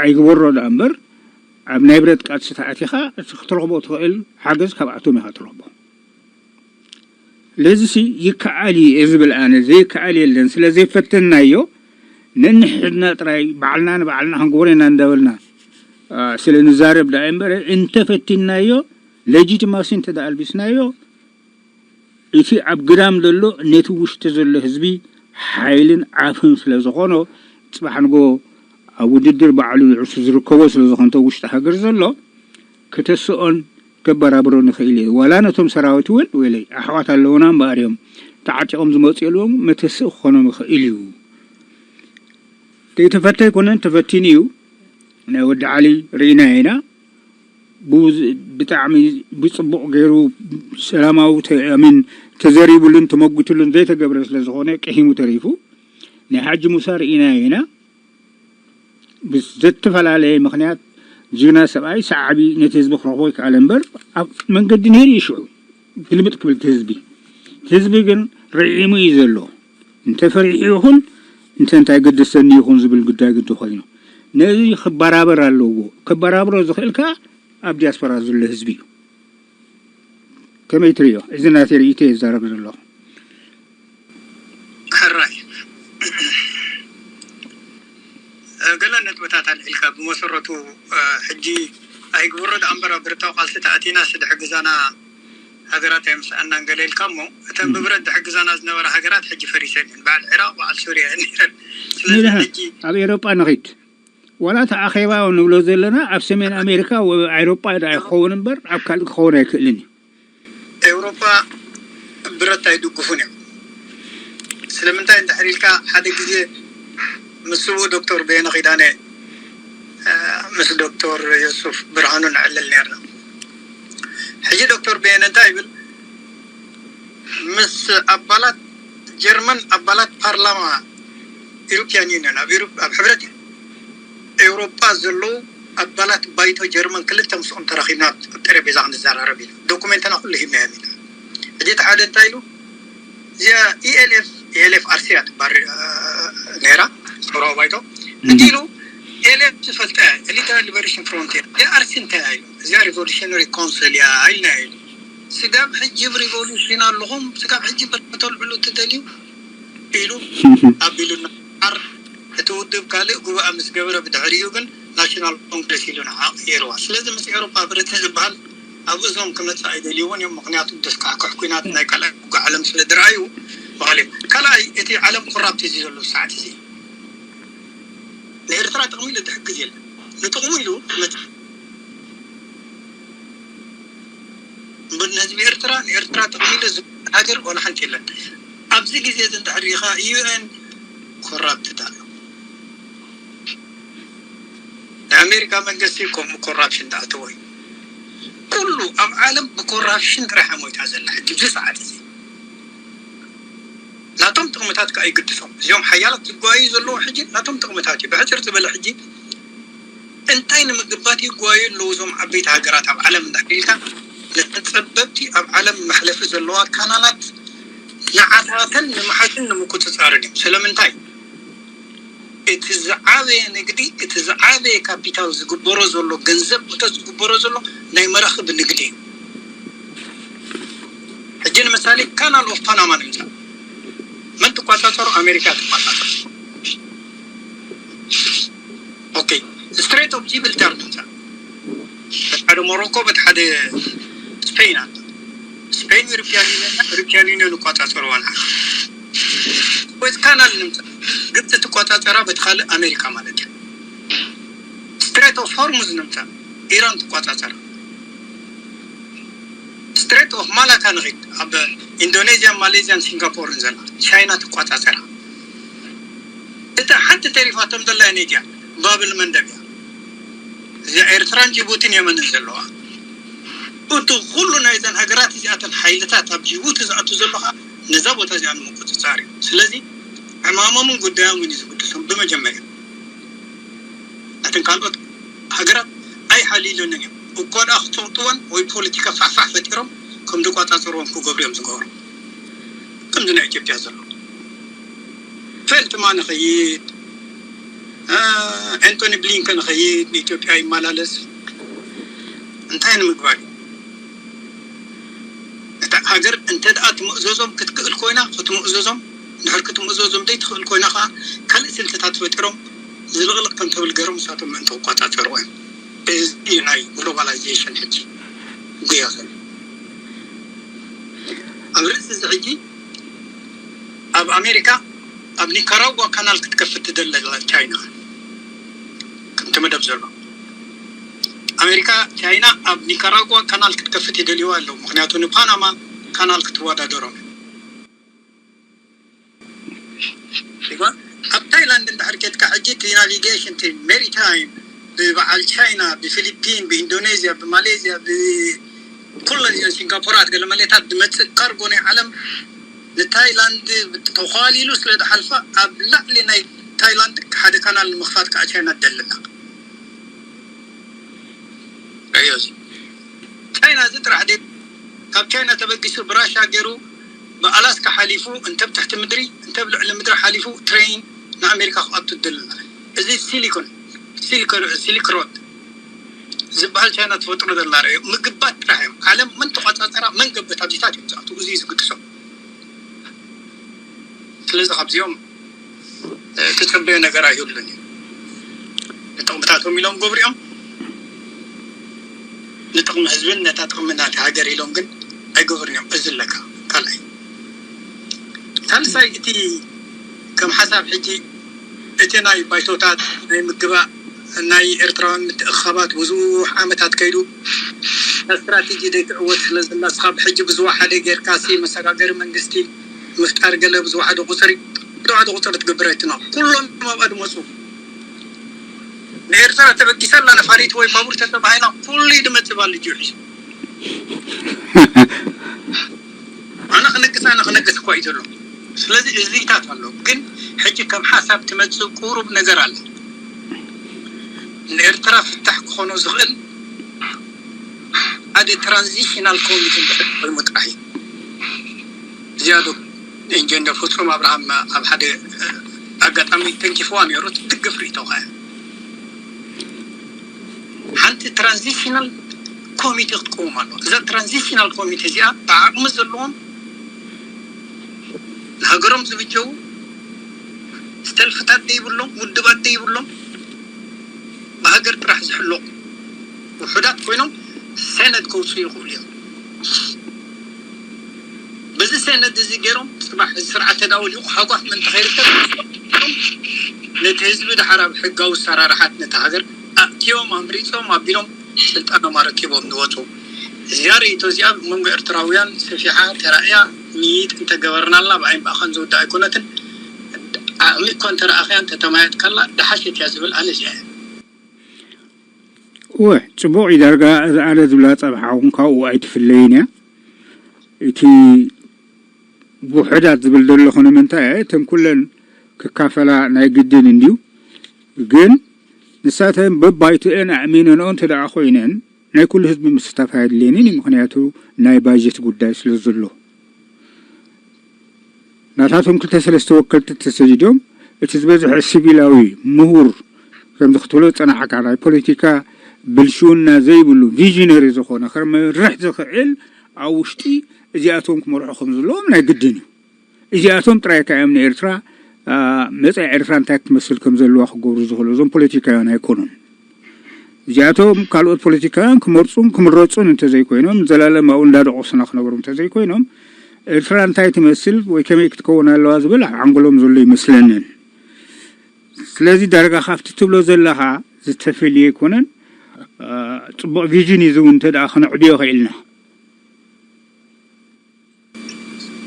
ኣይግበሮ ደኣ እምበር ኣብ ናይ ብረት ቃልሲ ተኣቲኻ እቲ ክትረኽቦ ትኽእል ሓገዝ ካብኣቶም ኢኻ ትረኽቦ። ለዚሲ ይከኣል እዩ እየ ዝብል ኣነ ዘይከኣል የለን ስለ ዘይፈተናዮ ነንሕድና ጥራይ ባዕልና ንባዕልና ክንገብሮ ኢና እንዳበልና ስለ ንዛረብ ደኣ እምበረ እንተፈቲናዮ ሌጂትማሲ እንተ ኣልቢስናዮ እቲ ኣብ ግዳም ዘሎ ነቲ ውሽጢ ዘሎ ህዝቢ ሓይልን ዓፍን ስለ ዝኾኖ ጽባሕ ንጎ ኣብ ውድድር ባዕሉ ንዕሱ ዝርከቦ ስለ ዝኾነ ውሽጢ ሃገር ዘሎ ክተስኦን ከበራብሮ ንኽእል እዩ። ዋላ ነቶም ሰራዊት እውን ወይለይ ኣሕዋት ኣለውና እምበኣር እዮም ተዓጢቖም ዝመፁ የልዎም መተስእ ክኾኖም ይኽእል እዩ። ከይተፈተ ኣይኮነን ተፈቲኑ እዩ። ናይ ወዲ ዓሊ ርኢና ኢና። ብጣዕሚ ብፅቡቕ ገይሩ ሰላማዊ ሚን ተዘሪቡሉን ተመጉትሉን ዘይተገብረ ስለ ዝኾነ ቅሂሙ ተሪፉ። ናይ ሓጂ ሙሳ ርኢና ኢና። ብዘተፈላለየ ምኽንያት ጅግና ሰብኣይ ሰዓቢ ነቲ ህዝቢ ክረኽቦ ይከኣለ እምበር ኣብ መንገዲ ነይሩ እዩ ሽዑ ግልብጥ ክብል እቲ ህዝቢ እቲ ህዝቢ ግን ርዒሙ እዩ ዘሎ እንተ ፈሪሑ ይኹን እንተ እንታይ ገደሰኒ ይኹን ዝብል ጉዳይ ግዲ ኮይኑ ነዚ ክበራበር ኣለዎ ክበራብሮ ዝኽእል ከዓ ኣብ ዲያስፖራ ዘሎ ህዝቢ እዩ ከመይ ትርእዮ እዚ ናተይ ርእይቶ እየ ዝዛረብ ዘለኹ ሕራይ ገለ ነጥብታት ኣልዒልካ ብመሰረቱ ሕጂ ኣይግብሮ ደኣ እምበር ኣብ ብረታዊ ቃልሲ ተኣቲና ስድሕግዛና ሃገራት ኣይምስኣናን ገለ ኢልካ እሞ እተን ብብረት ድሕግዛና ዝነበራ ሃገራት ሕጂ ፈሪሰን እየን በዓል ዒራቅ በዓል ሱርያ እየን ነይረን ስለዚ ሕጂ ኣብ ኤሮጳ ንኺድ ዋላ እቲ ኣኼባ ንብሎ ዘለና ኣብ ሰሜን ኣሜሪካ ወይ ኣብ ኣውሮጳ ደኣ ይኸውን እምበር ኣብ ካልእ ክኸውን ኣይክእልን እዩ ኤውሮፓ ብረት ኣይድግፉን እዮም። ስለምንታይ እንድሕር ኢልካ ሓደ ግዜ ምስ ስዉእ ዶክተር በየነ ኪዳነ ምስ ዶክተር ዮሱፍ ብርሃኑ ነዕልል ነርና። ሕጂ ዶክተር በየነ እንታይ ይብል? ምስ ኣባላት ጀርመን ኣባላት ፓርላማ ኢሮፒያን ዩኒየን ኣብ ሕብረት ኤውሮጳ ዘለዉ ኣባላት ባይቶ ጀርመን ክልተ ምስኦም ተራኺብና ኣብ ጠረጴዛ ክንዘራረብ ኢና። ዶኩሜንትና ኩሉ ሂብናዮም ኢና። ሕጂ እቲ ሓደ እንታይ ኢሉ እዚኣ ኢኤልኤፍ ኢኤልኤፍ ኣርሲ እያ ትባል ነይራ ሰውራዊ ባይቶ እቲ ኢሉ ኤልኤፍ ዝፈልጠ ኤሊታ ሊበሬሽን ፍሮንቲር እዚኣ ኣርሲ እንታይ እያ ኢሉ እዚኣ ሪቮሉሽነሪ ኮንስል እያ ኢልና ኢሉ ስጋብ ሕጂ ብ ሪቮሉሽን ኣለኹም ስጋብ ሕጂ ብረት ከተልዕሉ ትደልዩ ኢሉ ኣቢሉና። እምበኣር እቲ ውድብ ካልእ ጉባኣ ምስ ገበረ ብድሕሪኡ ግን ናሽናል ኮንግረስ ኢሉ ንዓ ቀይርዋ። ስለዚ ምስ ኤውሮጳ ብረት ዝበሃል ኣብ እዝኖም ክመጽእ ኣይደልይዎን እዮም። ምኽንያቱ ዘስካሕክሕ ኲናት ናይ ካልኣይ ውግእ ዓለም ስለ ዝረኣዩ በሃሊ። ካልኣይ እቲ ዓለም ኮራፕት እዩ ዘሎ ሰዓት እዚ። ንኤርትራ ጥቕሚ ኢሉ ዝሕግዝ የለን። ንጥቕሙ ኢሉ መጽእ እምበር ንህዝቢ ኤርትራ ንኤርትራ ጥቕሚ ኢሉ ዝብል ሃገር ዋላ ሓንቲ የለን። ኣብዚ ግዜ እዚ እንድሕር ሪኢኻ ዩኤን ኮራፕትድ ኣሎ። ናይ ኣሜሪካ መንግስቲ ከምኡ ኮራፕሽን ዝኣተዎ እዩ። ኩሉ ኣብ ዓለም ብኮራፕሽን ጥራሕ እያ ሞይታ ዘላ ሕጂ ኣብዚ ሰዓት እዚ። ናቶም ጥቕምታት ከዓ ይግድሶም። እዚኦም ሓያላት ዝጓዩ ዘለዉ ሕጂ ናቶም ጥቕምታት እዩ። ብሕፅር ዝበለ ሕጂ እንታይ ንምግባት ይጓዩ ኣለዉ እዞም ዓበይቲ ሃገራት ኣብ ዓለም እንዳሕሊልካ ነተን ፀበብቲ ኣብ ዓለም መሕለፊ ዘለዋ ካናላት ንዓታተን ንምሓዝን ንምቁፅፃርን እዮም። ስለምንታይ? እቲ ዝዓበየ ንግዲ እቲ ዝዓበየ ካፒታል ዝግበሮ ዘሎ ገንዘብ እቶት ዝግበሮ ዘሎ ናይ መራኽብ ንግዲ እዩ። ሕጂ ንምሳሌ ካናል ኦፍ ፓናማ ንምፃእ መን ትቆፃፀሮ? ኣሜሪካ ትቆፃፀር። ስትሬት ኦፍ ጂብልተር ትምፃእ። በቲ ሓደ ሞሮኮ፣ በቲ ሓደ ስፔን ኣሎ። ስፔን ዩሮፒያን ዩኒየን፣ ዩሮፒያን ዩኒየን ይቆፃፀርዋ። ስዌዝ ካናል ንምፃእ ግብፂ ትቆፃፀራ፣ በቲ ካልእ ኣሜሪካ ማለት እዩ። ስትሬት ኦፍ ሆርሙዝ ንምፃእ ኢራን ትቆፃፀራ። ስትሬት ኦፍ ማላካ ንኺድ፣ ኣብ ኢንዶኔዥያን ማሌዥያን ሲንጋፖርን ዘላ ቻይና ትቆፃፀራ። እታ ሓንቲ ተሪፋቶም ዘላ ነይትያ ባብል መንደብ እያ። እዚኣ ኤርትራን ጅቡትን የመንን ዘለዋ። እቲ ኩሉ ናይዘን ሃገራት እዚኣተን ሓይልታት ኣብ ጅቡቲ ዝኣቱ ዘለኻ ነዛ ቦታ እዚኣ ንምቁፅፃር እዩ። ስለዚ ዕማሞምን ጉዳዮምን እዩ ዝግድሶም ብመጀመርያ። እተን ካልኦት ሃገራት ኣይሓልይለንን እዮም። እኮ ደኣ ክፀውጥወን ወይ ፖለቲካ ፋሕፋሕ ፈጢሮም ከም ዝቆፃፀርዎም ክገብሩ እዮም ዝገብሩ። ከምዚ ናይ ኢትዮጵያ ዘሎ ፌልትማን ይኸይድ፣ እ፣ ኤንቶኒ ብሊንከን ይኸይድ፣ ንኢትዮጵያ ይመላለስ። እንታይ ንምግባር እዩ? እታ ሃገር እንተ ደኣ ትምእዘዞም ክትክእል ኮይና፣ ክትምእዘዞም፣ እንድሕር ክትምእዘዞም ዘይትኽእል ኮይና ኸዓ፣ ካልእ ስልትታት ፈጢሮም ዝልቕልቕ ከም ተብል ገይሮም ንሳቶም ምእንቲ ክቆጻጸርዎ እዮም። እዚ እዩ ናይ ግሎባላይዜሽን ሕጂ ጉያ ዘሎ። ኣብ ርእሲ እዚ ሕጂ ኣብ ኣሜሪካ፣ ኣብ ኒካራጓ ካናል ክትከፍት ትደሊ ኣላ ቻይና፣ ከምቲ መደብ ዘሎ። ኣሜሪካ፣ ቻይና ኣብ ኒካራጓ ካናል ክትከፍት ይደልይዋ ኣለዉ። ምኽንያቱ ንፓናማ ካናል ክትወዳደሮም። ይግባ። ኣብ ታይላንድ እንድሕር ኬድካ ሕጂ እቲ ናቪጌሽን፣ እቲ ሜሪታይም ብበዓል ቻይና፣ ብፊሊፒን፣ ብኢንዶኔዥያ፣ ብማሌዥያ፣ ብኩለን እዚአን ሲንጋፖራት፣ ገለ መሌታት ዝመጽእ ካርጎ ናይ ዓለም ንታይላንድ ተዃሊሉ ስለ ዝሓልፋ፣ ኣብ ላዕሊ ናይ ታይላንድ ሓደ ካናል ንምኽፋት ከዓ ቻይና ትደሊ ኣላ። ርእዮ እዚ። ቻይና እዚ ጥራሕ ድዩ? ካብ ቻይና ተበጊሱ ብራሻ ገይሩ ብኣላስካ ሓሊፉ እንተ ብትሕቲ ምድሪ እንተ ብልዕሊ ምድሪ ሓሊፉ ትሬን ንኣሜሪካ ክኣቱ ትደሊ ኣላ። እዚ ሲሊኮን፣ ሲሊኮ-፣ ሲልክ ሮድ ዝበሃል ቻይና ትፈጥሮ ዘላ ርእዮ። ምግባት ጥራሕ እዮም። ዓለም መን ተቆጻጸራ፣ መን ገበት ኣብዚታት እዮም ዝኣትዉ። እዚ እዩ ዝግድሶም። ስለዚ ካብዚኦም እ፣ ትጽበዮ ነገር ኣይህሉን እዩ። ንጥቕምታቶም ኢሎም ገብሩ እዮም። ንጥቕሚ ህዝብን ነታ ጥቕሚ ናቲ ሃገር ኢሎም ግን ኣይገብሩን እዮም። እዚ ኣለካ። ካልኣይ። ሳልሳይ፣ እቲ ከም ሓሳብ ሕጂ እቲ ናይ ባይቶታት ናይ ምግባእ ናይ ኤርትራውያን ምትእኽኻባት ብዙሕ ዓመታት ከይዱ፣ ስትራቴጂ ዘይትዕወት ስለ ዘላ፣ ንስኻ ብሕጂ ብዝወሓደ ጌርካ ሲ መሰጋገሪ መንግስቲ ምፍጣር ገለ ብዝወሓደ ቁፅሪ፣ ብዝወሓደ ቁፅሪ ትገብር ኣይትኖ። ኩሎም ኣብኣ ድመፁ። ንኤርትራ ተበጊሳ ኣላ፣ ነፋሪት ወይ ባቡር ተተባሂላ፣ ኩሉ ድመፅእ ባልጅ ሒዙ። ኣነ ክነግስ፣ ኣነ ክነግስ እኳ እዩ ዘሎ። ስለዚ እዚታት ኣሎ። ግን ሕጂ ከም ሓሳብ ትመጽእ ቁሩብ ነገር ኣለ። ንኤርትራ ፍታሕ ክኾኖ ዝኽእል ሓደ ትራንዚሽናል ኮሚቴ እንድሕር ኮይኑ ጥራሕ እዩ። እዚኣ ዶ ኢንጀነር ፍጹም ኣብርሃም ኣብ ሓደ ኣጋጣሚ ተንኪፍዋ ነይሩ፣ ትድግፍ ርእይቶ ኸኣ። ሓንቲ ትራንዚሽናል ኮሚቴ ክትቀውም ኣሎ። እዛ ትራንዚሽናል ኮሚቴ እዚኣ ብዓቕሚ ዘለዎም ንሃገሮም ዝብጀው ሰልፍታት ደይብሎም፣ ውድባት ደይብሎም፣ ብሃገር ጥራሕ ዝሕለቑ ውሑዳት ኮይኖም ሰነድ ከውፅኡ ይኽእሉ እዮም። በዚ ሰነድ እዚ ገይሮም ጽባሕ እዚ ስርዓት ተዳወሊቑ ሃጓፍ ምእንቲ ከይርከብ ነቲ ህዝቢ ድሓር ኣብ ሕጋዊ ኣሰራርሓት ነቲ ሃገር ኣእትዮም ኣምሪጾም ኣቢሎም ስልጣኖም ኣረኪቦም ዝወጹ። እዚኣ ርእይቶ እዚኣ ኣብ መንጎ ኤርትራውያን ሰፊሓ ተራእያ ምይይጥ እንተገበርናላ ብኣይን ብኣኻን ዝውዳእ ኣይኮነትን። ዓቕሚ እኳ እንተረኣኽያን ተተማየጥካላ ደሓሸት እያ ዝብል ኣነ እዚኣ እየ። እወ፣ ጽቡቕ እዩ። ዳርጋ እዛ ኣነ ዝብላ ጸብሓ እውን ካብኡ ኣይትፍለይን እያ። እቲ ውሑዳት ዝብል ዘለኹ ንምንታይ እየ? እተን ኩለን ክካፈላ ናይ ግድን እንድዩ። ግን ንሳተን በባይትአን ኣእሚነንኦ እንተ ደኣ ኮይነን ናይ ኩሉ ህዝቢ ምስታፍ ኣየድልየንን እዩ። ምኽንያቱ ናይ ባጀት ጉዳይ ስለ ዘሎ። ናታቶም ክልተ ሰለስተ ወከልቲ ተሰዲዶም እቲ ዝበዝሐ ሲቪላዊ ምሁር ከምዚ ክትብሎ ዝጸናሕካ ናይ ፖለቲካ ብልሽውና ዘይብሉ ቪዥነሪ ዝኾነ ከመርሕ ዝኽእል ኣብ ውሽጢ እዚኣቶም ክመርሑ ከም ዘለዎም ናይ ግድን እዩ። እዚኣቶም ጥራይ እካ እዮም ንኤርትራ መጻኢ ኤርትራ እንታይ ክትመስል ከም ዘለዋ ክገብሩ ዝኽእሉ። እዞም ፖለቲካውያን ኣይኮኑን። እዚኣቶም ካልኦት ፖለቲካውያን ክመርፁን ክምረፁን እንተዘይኮይኖም፣ ዘላለም ኣብኡ እንዳደቆሱና ክነብሩ እንተዘይኮይኖም፣ ኤርትራ እንታይ ትመስል ወይ ከመይ ክትከውን ኣለዋ ዝብል ኣብ ሓንጎሎም ዘሎ ይመስለንን። ስለዚ ዳርጋ ካብቲ ትብሎ ዘለኻ ዝተፈልየ ኣይኮነን። እ፣ ፅቡቕ ቪዥን እዩ፣ እዚ እውን እንተ ደኣ ክነዕብዮ ኽኢልና።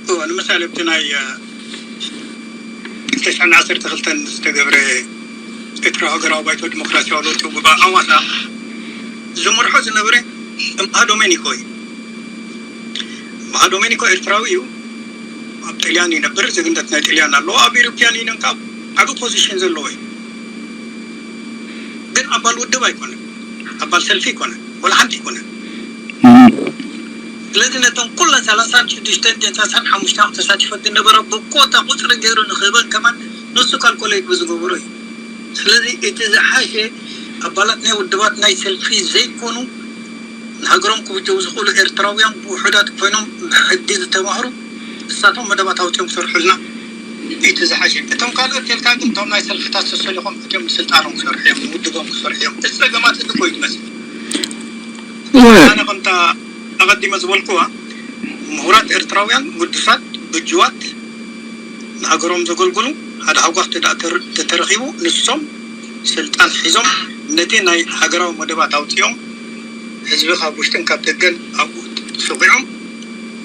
እወ፣ ንምሳሌ ኣብቲ ናይ፣ እ፣ ክልተ ሽሕን ዓሰርተ ክልተን ዝተገብረ ኤርትራ ሃገራዊ ባይቶ ዲሞክራሲያዊ ለውጢ ጉባኤ ኣዋሳ ዝመርሖ ዝነበረ እምሃ ዶሜኒኮ እዩ። እምሃ ዶሜኒኮ ኤርትራዊ እዩ። ኣብ ጥልያን ይነብር፣ ዜግነት ናይ ጥልያን ኣለዎ። ኣብ ኢሮፕያን ዩኒየን ከዓ ዓቢ ፖዚሽን ዘለዎ እዩ። ግን ኣባል ውድብ ኣይኮነን፣ ኣባል ሰልፊ ኣይኮነን፣ ወላ ሓንቲ ኣይኮነን። ስለዚ ነቶም ኩለን ሰላሳን ሽዱሽተን ጀንሳሳን ሓሙሽተ ተሳቲፈ ዝነበረ ብኮታ ቁፅሪ ገይሩ ንክህበን ከማን ንሱ ካልኮሌት ብዝገበሮ እዩ። ስለዚ እቲ ዝሓሸ ኣባላት ናይ ውድባት ናይ ሰልፊ ዘይኮኑ ንሃገሮም ክብጀው ዝኽእሉ ኤርትራውያን ብውሑዳት ኮይኖም ብሕጊ ዝተማህሩ ንሳቶም መደባት ኣውፅኦም ክሰርሑልና እቲ ዝሓሸ። እቶም ካልኦት ተልካ ግን እቶም ናይ ሰልፍታት ሰሰሊኾም እቶም ስልጣኖም ክሰርሑ እዮም፣ ውድቦም ክሰርሑ እዮም። እቲ ፀገማት እዚ ኮይኑ መስል እወ። ኣነ ከምታ ኣቐዲመ ዝበልኩዋ ምሁራት ኤርትራውያን ግዱሳት ብጅዋት ንሃገሮም ዘገልግሉ ሓደ ሃጓፍ ተዳ ተተረኺቡ ንሶም ስልጣን ሒዞም ነቲ ናይ ሃገራዊ መደባት ኣውፅኦም ህዝቢ ካብ ውሽጥን ካብ ደገን ኣብኡ ተሰኪዖም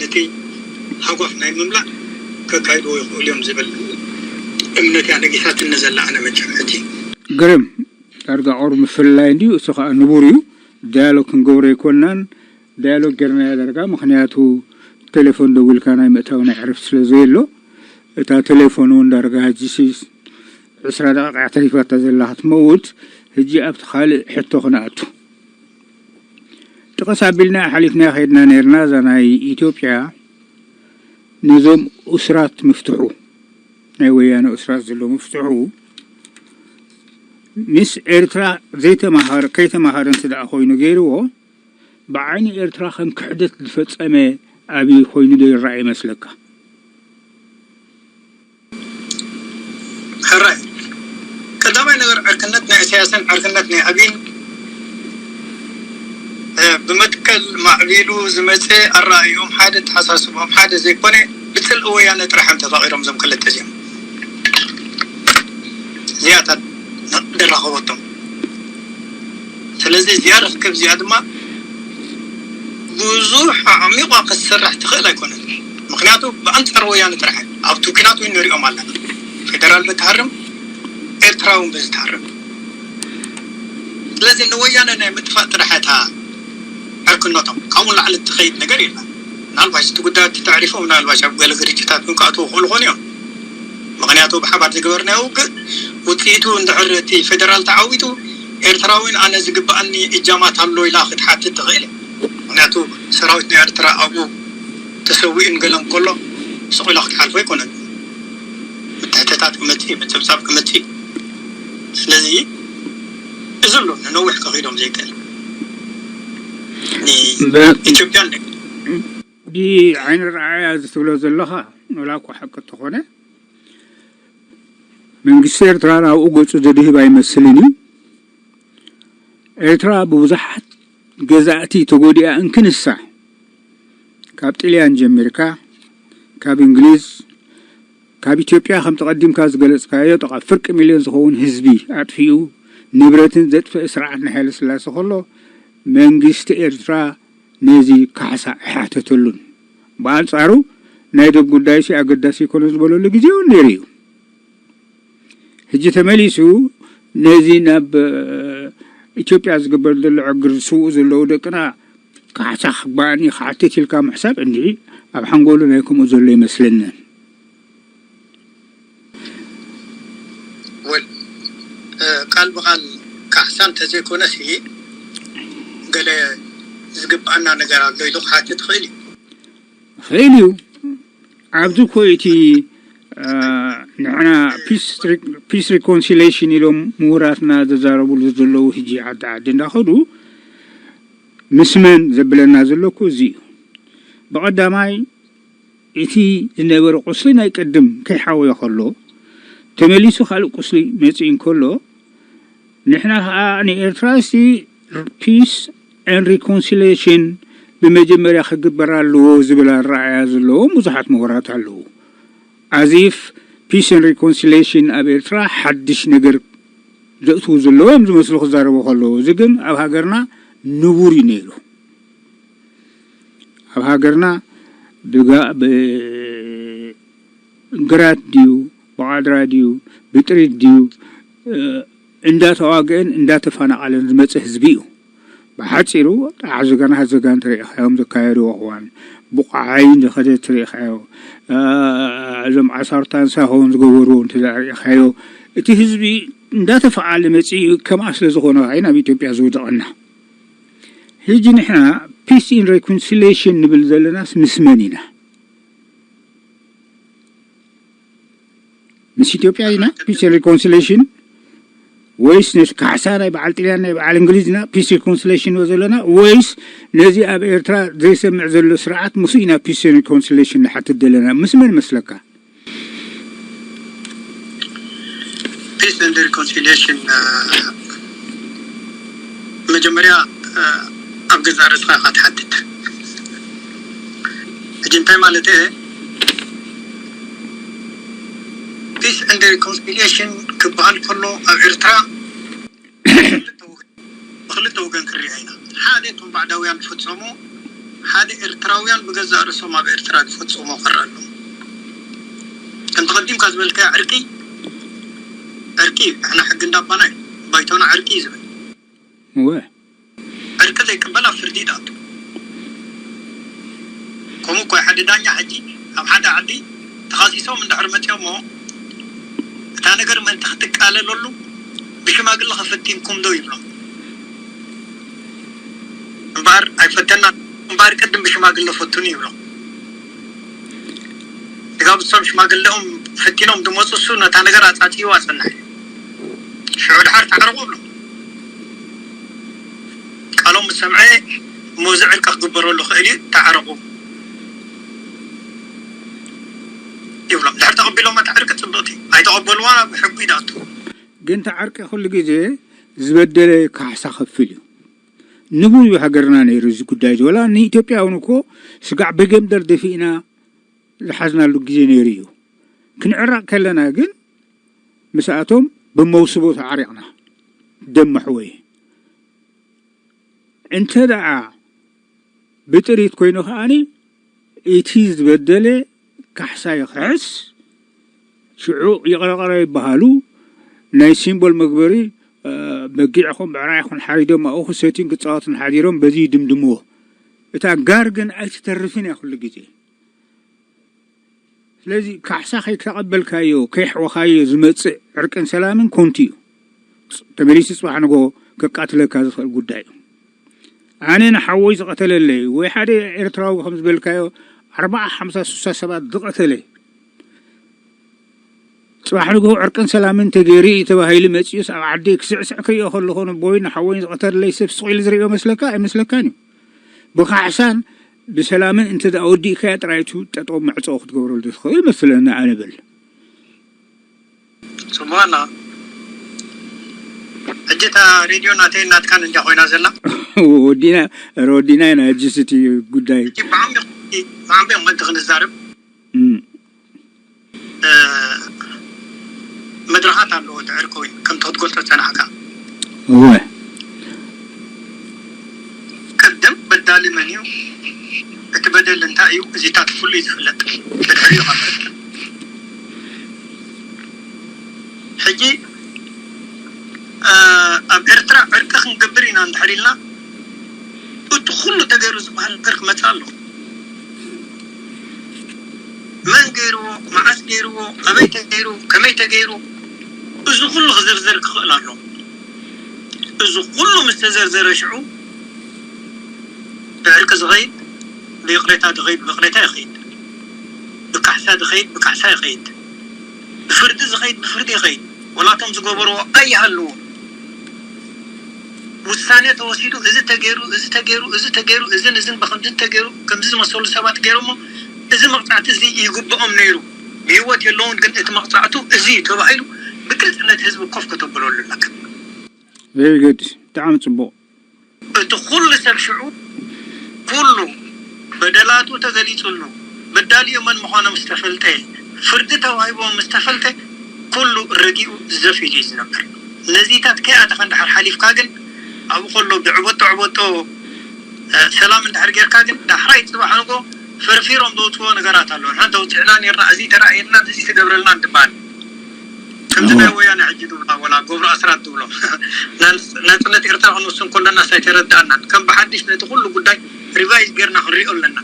ነቲ ሃጓፍ ናይ ምምላእ ከካይድዎ ይኽእሉ እዮም ዝብል እምነት እያ ነጊሳትኒ ዘላ። ኣነ መቸም እቲ ግርም ዳርጋ ቁሩብ ምፍልላይ እንድዩ፣ እሱ ከዓ ንቡር እዩ። ዳያሎግ ክንገብሮ ኣይኮንናን፣ ዳያሎግ ጌርናዮ ዳርጋ፣ ምኽንያቱ ቴሌፎን ደዊልካ ናይ ምእታው ናይ ዕረፍቲ ስለ ዘየሎ፣ እታ ቴሌፎን እውን ዳርጋ ሕጂ ሲ ዕስራ ደቂቃ ተሪፋታ ዘላ ክትመውት፣ ሕጂ ኣብቲ ካልእ ሕቶ ክንኣቱ። ጥቕስ ኣቢልና ሓሊፍና ከይድና ነይርና፣ እዛ ናይ ኢትዮጵያ ነዞም ኡስራት ምፍትሑ፣ ናይ ወያነ ኡስራት ዘሎ ምፍትሑ፣ ምስ ኤርትራ ዘይተማሃረ፣ ከይተማሃረ እንተ ደኣ ኮይኑ ገይርዎ፣ ብዓይኒ ኤርትራ ከም ክሕደት ዝፈጸመ ኣብይ ኮይኑ ዶ ይረኣ ይመስለካ? ሕራይ፣ ቀዳማይ ነገር ዕርክነት ናይ ኢሳያስን ዕርክነት ናይ ኣብይን፣ እ፣ ብመትከል ማዕቢሉ ዝመጸ ኣረኣእዮም ሓደ፣ ተሓሳስቦም ሓደ ዘይኮነ፣ ብጽልኢ ወያነ ጥራሕ እዮም ተፋቒሮም እዞም ክልተ እዚኦም። እዚኣታት ደራኸበቶም። ስለዚ እዚኣ ርክብ እዚኣ ድማ ብዙሕ ኣዕሚቋ ክትሰርሕ ትኽእል ኣይኮነትን። ምኽንያቱ ብኣንጻር ወያነ ጥራሕ ኣብቲ ኲናት እውን ንሪኦም ኣለና። ፌደራል በትሃርም ኤርትራ እውን በዚ ትሃርም። ስለዚ ንወያነ ናይ ምጥፋእ ጥራሕ እታ ዕርክነቶም ካብኡ ንላዕሊ እትኸይድ ነገር የለን። ምናልባሽ እቲ ጉዳያት ተዕሪፎም ምናልባሽ ኣብ ገለ ግርጭታት እውን ክኣትዉ ይኽእሉ ኾኑ እዮም። ምኽንያቱ ብሓባር ዝገበርናዮ ውግእ ውፅኢቱ እንድሕር እቲ ፌደራል ተዓዊቱ ኤርትራዊን ኣነ ዝግበኣኒ እጃማት ኣሎ ኢላ ክትሓትት ትኽእል እያ። ምኽንያቱ ሰራዊት ናይ ኤርትራ ኣብኡ ተሰዊኡን ገለን ከሎ ስቕ ኢላ ክትሓልፎ ኣይኮነን። ምትሕትታት ክመፅእ፣ ምፅብፃብ ክመፅእ። ስለዚ እዚ ኣሎ ንነዊሕ ከኺዶም ዘይክእል ብ- ኢትዮጵያን ብዓይኒ ረኣያ እዚ ትብሎ ዘለኻ ወላ እኮ ሓቂ እንተኾነ መንግስቲ ኤርትራ ናብኡ ገፁ ዘድህብ ኣይመስልን እዩ። ኤርትራ ብብዙሓት ገዛእቲ ተጎዲኣ እንክንሳ ካብ ጥልያን ጀሚርካ ካብ እንግሊዝ ካብ ኢትዮጵያ ከም ተቐዲምካ ዝገለጽካዮ ጥቓ ፍርቂ ሚልዮን ዝኸውን ህዝቢ ኣጥፊኡ ንብረትን ዘጥፍአ ስርዓት ናይ ሃይለ ስላሴ ከሎ መንግስቲ ኤርትራ ነዚ ካሕሳ ኣይሓተተሉን። ብኣንጻሩ ናይ ዶብ ጉዳይሲ ኣገዳሲ ኣይኮነን ዝበለሉ ግዜ እውን ነይሩ እዩ። ሕጂ ተመሊሱ ነዚ ናብ ኢትዮጵያ ዝግበር ዘሎ ዕግር ዝስውኡ ዘለዉ ደቅና ካሕሳ ክግባኣኒ ክሓትት ኢልካ ምሕሳብ እንድዒ ኣብ ሓንጎሉ ናይ ከምኡ ዘሎ ይመስለንን። ወል ቃል ብቃል ካሕሳ እንተዘይኮነሲ ገለ ዝግባኣና ነገር ኣሎ ኢሉ ክሓትት ይኽእል እዩ። ይኽእል እዩ። ኣብዚ እኮ እቲ ንሕና ፒስ ሪኮንሲሌሽን ኢሎም ምሁራትና ዘዛረቡሉ ዘለዉ ሕጂ ዓዲ ዓዲ እንዳኸዱ ምስ መን ዘብለና ዘሎ እኮ እዚ እዩ። ብቐዳማይ እቲ ዝነበረ ቁስሊ ናይ ቅድም ከይሓወየ ከሎ ተመሊሱ ካልእ ቁስሊ መፅእ እንከሎ ንሕና ከዓ ንኤርትራ እስቲ Peace and reconciliation ብመጀመርያ ክግበር ኣለዎ ዝብል ኣረኣእያ ዘለዎም ብዙሓት ምሁራት ኣለዉ። As if peace and reconciliation ኣብ ኤርትራ ሓድሽ ነገር ዘእትዉ ዘለዉ እዮም ዝመስሉ ክዛረቡ ከለዉ። እዚ ግን ኣብ ሃገርና ንቡር እዩ ነይሩ። ኣብ ሃገርና ብጋ- ብ- ግራት ድዩ፣ ብቓድራ ድዩ፣ ብጥሪት ድዩ፣ እ፣ እንዳተዋግአን እንዳተፈናቐለን ዝመጽእ ህዝቢ እዩ። ብሓጺሩ፣ ዓዘጋን ሃዘጋን ተሪእኻዮም ዘካየድዎ እዋን፣ ብቋዓይ ዝኸደ ተሪእኻዮ፣ እ፣ እዞም ዓሳርታን ሳሆን ዝገበርዎ እንተ ሪእኻዮ፣ እቲ ህዝቢ እንዳተፈዓለ መጺኡ ከምኣ ስለ ዝኾነ ኸዓ ናብ ኢትዮጵያ ዝወደቐና። ሕጂ ንሕና peace and reconciliation ንብል ዘለናስ ምስ መን ኢና? ምስ ኢትዮጵያ ኢና peace and reconciliation ወይስ ነቲ ካሕሳ ናይ በዓል ጥልያን ናይ በዓል እንግሊዝ ኢና peace reconciliation ንብል ዘለና ወይስ ነዚ ኣብ ኤርትራ ዘይሰምዕ ዘሎ ስርዓት ምስ ኢና peace and reconciliation ንሓትት ዘለና? ምስ መን መስለካ? Peace and reconciliation መጀመርያ ኣብ ገዛእ ርእስኻ ኢኻ ትሓትት። ሕጂ እንታይ ማለት እየ? Peace and reconciliation ክበሃል ከሎ ኣብ ኤርትራ ብክልተ ወገን ክሪኦ ኢና። ሓደ እቶም ባዕዳውያን ዝፈፀሙ፣ ሓደ ኤርትራውያን ብገዛእ ርእሶም ኣብ ኤርትራ ዝፈፀሙ ክረአ ኣለዎ። ከምቲ ቀዲምካ ዝበልካዮ ዕርቂ ዕርቂ እዩ። ንሕና ሕጊ እንዳባና እዩ። ባይቶና ዕርቂ እዩ ዝብል። እወ ዕርቂ ዘይቅበል ኣብ ፍርዲ ይኣቱ። ከምኡ እኮ ሓደ ዳኛ ሕጂ ኣብ ሓደ ዓዲ ተኻሲሶም እንድሕር መፂኦሞ እታ ነገር ምእንቲ ክትቃለለሉ ብሽማግለ ከፈቲንኩም ዶ ይብሎም። እምበኣር ኣይፈተናን እምበኣር ቅድም ብሽማግለ ፈትኑ ይብሎም። ስጋብ እሶም ሽማግለኦም ፈቲኖም ዝመፁ እሱ ነታ ነገር ኣፃፅይዋ ፀንሐ። ሽዑ ድሓር ተዓረቑ ይብሎም። ቃሎም ምስ ሰምዐ እሞ እዚ ዕርቂ ክግበረሉ ክእል እዩ ተዓረቑ ይብሎም። ድሕር ተቐቢሎም እታ ዕርቂ ፅብቕቲ ኣይተቐበልዋ ናብ ሕጉ ይድኣቱ። ግን ተዓርቂ ኩሉ ግዜ ዝበደለ ካሕሳ ከፍል እዩ። ንቡር እዩ ሃገርና ነይሩ እዚ ጉዳይ እዚ። ወላ ንኢትዮጵያ እውን እኮ ስጋዕ በገምደር ደፊእና ዝሓዝናሉ ግዜ ነይሩ እዩ። ክንዕረቕ ከለና ግን ምስኣቶም ብመውስቦ ተዓሪቕና ደም መሕወይ። እንተ ደኣ ብጥሪት ኮይኑ ከኣኒ እቲ ዝበደለ ካሕሳ ይኽሕስ። ሽዑ ይቕረቐረ ይበሃሉ። ናይ ሲምቦል መግበሪ በጊዕ ይኹን ብዕራይ ይኹን ሓሪዶም ኣብኡ ክሰትዩን ክፃወቱን ሓዲሮም በዚ ይድምድምዎ። እታ ጋር ግን ኣይትተርፍን እያ ኩሉ ግዜ። ስለዚ ካሕሳ ከይተቐበልካዮ ከይሕወኻዮ ዝመፅእ ዕርቅን ሰላምን ኮንቱ እዩ። ተመሊሱ ፅባሕ ንጎ ከቃትለካ ዝኽእል ጉዳይ እዩ። ኣነ ንሓወይ ዝቐተለለይ ወይ ሓደ ኤርትራዊ ከም ዝበልካዮ ኣርባዓ ሓምሳ ስሳ ሰባት ዝቐተለ ፅባሕ ንግሆ ዕርቅን ሰላምን ተገይሩ እዩ ተባሂሉ መፂኡስ ኣብ ዓደይ ክስዕስዕ ክሪኦ ከለኹ ንቦይ ንሓወይን ዝቐተለለይ ሰብ ስቕ ኢሉ ዝሪኦ መስለካ ኣይመስለካን እዩ። ብካሕሳን ብሰላምን እንተ ደኣ ወዲእካያ ጥራይ እቱ ጠጠው መዕፀዊ ክትገብረሉ ትኽእል መስለኒ ኣነ ብል። ጽቡቕና ሕጂ እታ ሬድዮ ናተይ ናትካን እንዲያ ኮይና ዘላ። ወዲና ረ ወዲና ኢና ሕጂ ስቲ ጉዳይ። ሕጂ ብዓሚቕ ብዓሚቕ ምእንቲ ክንዛረብ እም፣ መድረኻት ኣለዎ እቲ ዕርቂ እውን ከምቲ ክትገልጾ ዝጸናሕካ። እወ ቅድም በዳሊ መን እዩ፣ እቲ በደል እንታይ እዩ፣ እዚታት ኩሉ እዩ ዝፍለጥ። ብድሕሪኡ ካብ ሕጂ ኣብ ኤርትራ ዕርቂ ክንገብር ኢና እንድሕር ኢልና እቲ ኩሉ ተገይሩ ዝበሃል ነገር ክመፅእ ኣለዎ። መን ገይርዎ፣ መዓስ ገይርዎ፣ ኣበይ ተገይሩ፣ ከመይ ተገይሩ፣ እዚ ኩሉ ክዝርዘር ክኽእል ኣለዎ። እዚ ኩሉ ምስ ተዘርዘረ ሽዑ ብዕርቂ ዝኸይድ ብይቕሬታ ዝኸይድ ብይቕሬታ ይኸይድ፣ ብካሕሳ ዝኸይድ ብካሕሳ ይኸይድ፣ ብፍርዲ ዝኸይድ ብፍርዲ ይኸይድ። ወላቶም ዝገበርዎ ኣይሃልዎ ውሳኔ ተወሲዱ እዚ ተገይሩ እዚ ተገይሩ እዚ ተገይሩ እዝን እዝን ብከምዚ ተገይሩ ከምዚ ዝመሰሉ ሰባት ገይሮሞ እዚ መቕፃዕቲ እዚ ይግብኦም ነይሩ ብህይወት የለውን ግን እቲ መቕፃዕቱ እዚ እዩ ተባሂሉ ብግልፅነት ህዝቢ ኮፍ ከተብለሉ ኣለካ። very good ብጣዕሚ ፅቡቕ። እቲ ኩሉ ሰብ ሽዑ ኩሉ በደላቱ ተገሊጹሉ፣ በዳሊኡ መን ምዃኑ ምስ ተፈልጠ፣ ፍርዲ ተዋሂብዎ ምስ ተፈልጠ፣ ኩሉ ረጊኡ ዘፍ ኢሉ እዩ ዝነብር። ነዚታት ከይኣተኻ እንድሕር ሓሊፍካ ግን፣ ኣብኡ ከሎ ብዕበጦ ዕበጦ፣ እ፣ ሰላም እንድሕር ጌርካ ግን፣ ዳሕራይ ጽባሕ ንግሆ ፈርፊሮም ዘውጽዎ ነገራት ኣሎ። ንሕና ተውጽዕና ኔርና፣ እዚ ተራእየና፣ እዚ ተገብረልና እንትበሃል። ከምቲ ናይ ወያነ ሕጂ ትብላ፣ ወላ ገብሩ ኣስራት ትብሎ። ናጽነት ኤርትራ ክንውስን ከለና ሳይተረዳእናን። ከም ብሓድሽ ነቲ ኩሉ ጉዳይ ሪቫይዝ ጌርና ክንሪኦ ኣለና።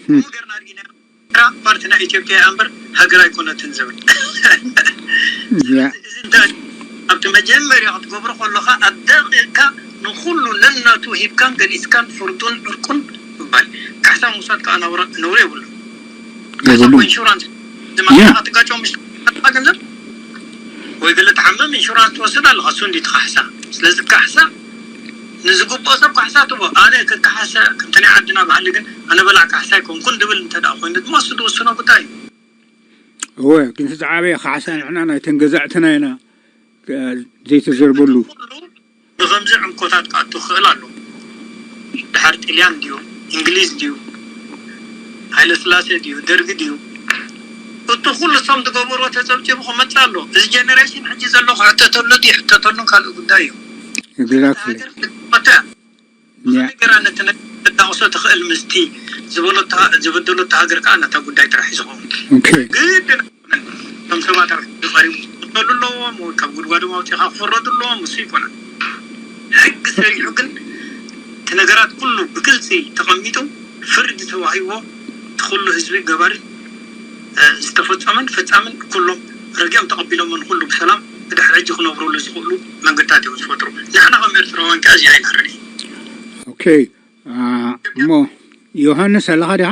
ከምኡ ጌርና ርኢና ኤርትራ ፓርቲ ናይ ኢትዮጵያ እያ እምበር ሃገር ኣይኮነትን ዝብል። እዚኣ እዚ እንታይ ኣብቲ መጀመርያ ክትገብሮ ከለኻ ኣብ ደቂቕካ ንኹሉ ነናቱ ሂብካን ገሊጽካን ፍርዱን ዕርቁን ምባል። ካሕሳ ምውሳድ ከዓ ነውረ- ነውሪ የብሉ። የብሉ ኢንሹራንስ ዝማካ ትጋጨው ምስ ገንዘብ ወይ ገለ ትሓምም ኢንሹራንስ ትወስድ ኣለኻ። እሱ እንዲ ትካሕሳ ስለዚ ካሕሳ ንዝግብኦ ሰብ ካሕሳ ትቦ ኣነ ክካሓሰ ከምቲ ናይ ዓድና ባህሊ ግን ኣነ በላዕ ካሕሳ ኣይኮንኩን ድብል እንተ ደኣ ኮይኑ ድማ እሱ ዝውስኖ ጉዳይ እዩ። እወ ግን ዝዓበየ ካሕሳ ንሕና ናይተን ገዛእትና ኢና ዘይተዘርበሉ። ብኸምዚ ዕምኮታት ክኣቱ ክኽእል ኣሎ። ድሓር ጥልያን ድዩ እንግሊዝ ድዩ ሃይለ ስላሴ ድዩ ደርጊ ድዩ እቲ ኩሉ እሶም ዝገበርዎ ተፀብፂቡ ክመፅእ ኣሎ። እዚ ጀነሬሽን ሕጂ ዘሎ ክሕተተሉ ድዩ ይሕተተሉን ካልእ ጉዳይ እዩ። Exactly። ሃገር ክትመተ Yeah. ነገራ ነቲ ተዳቕሶ ትኽእል ምስቲ ዝበደለታ ሃገር ከዓ ነታ ጉዳይ ጥራሕ እዩ ዝኸውን። Okay. ግድን እቶም ሰባት ኣብ ሕጊ ቀሪቡ ክፍረዱ ኣለዎም ወይ ካብ ጉድጓዶም ኣውፂኻ ክፍረዱ ኣለዎም እሱ ይኮነን። ሕጊ ሰሪሑ ግን እቲ ነገራት ኩሉ ብግልፂ ተቐሚጡ ፍርዲ ተዋሂቦ እቲ ኩሉ ህዝቢ ገባሪ ዝተፈፀመን ፈፃምን ኩሎም ረጊኦም ተቐቢሎምን ኩሉ ብሰላም ብድሕሪ ሕጂ ክነብሩሉ ዝኽእሉ መንገድታት እዮም ዝፈጥሩ። ንሕና ከም ኤርትራውያን ከዓ እዚኣ ኢና ንርኢ። Okay. እሞ ዮሃንስ ኣለኻ ዲኻ?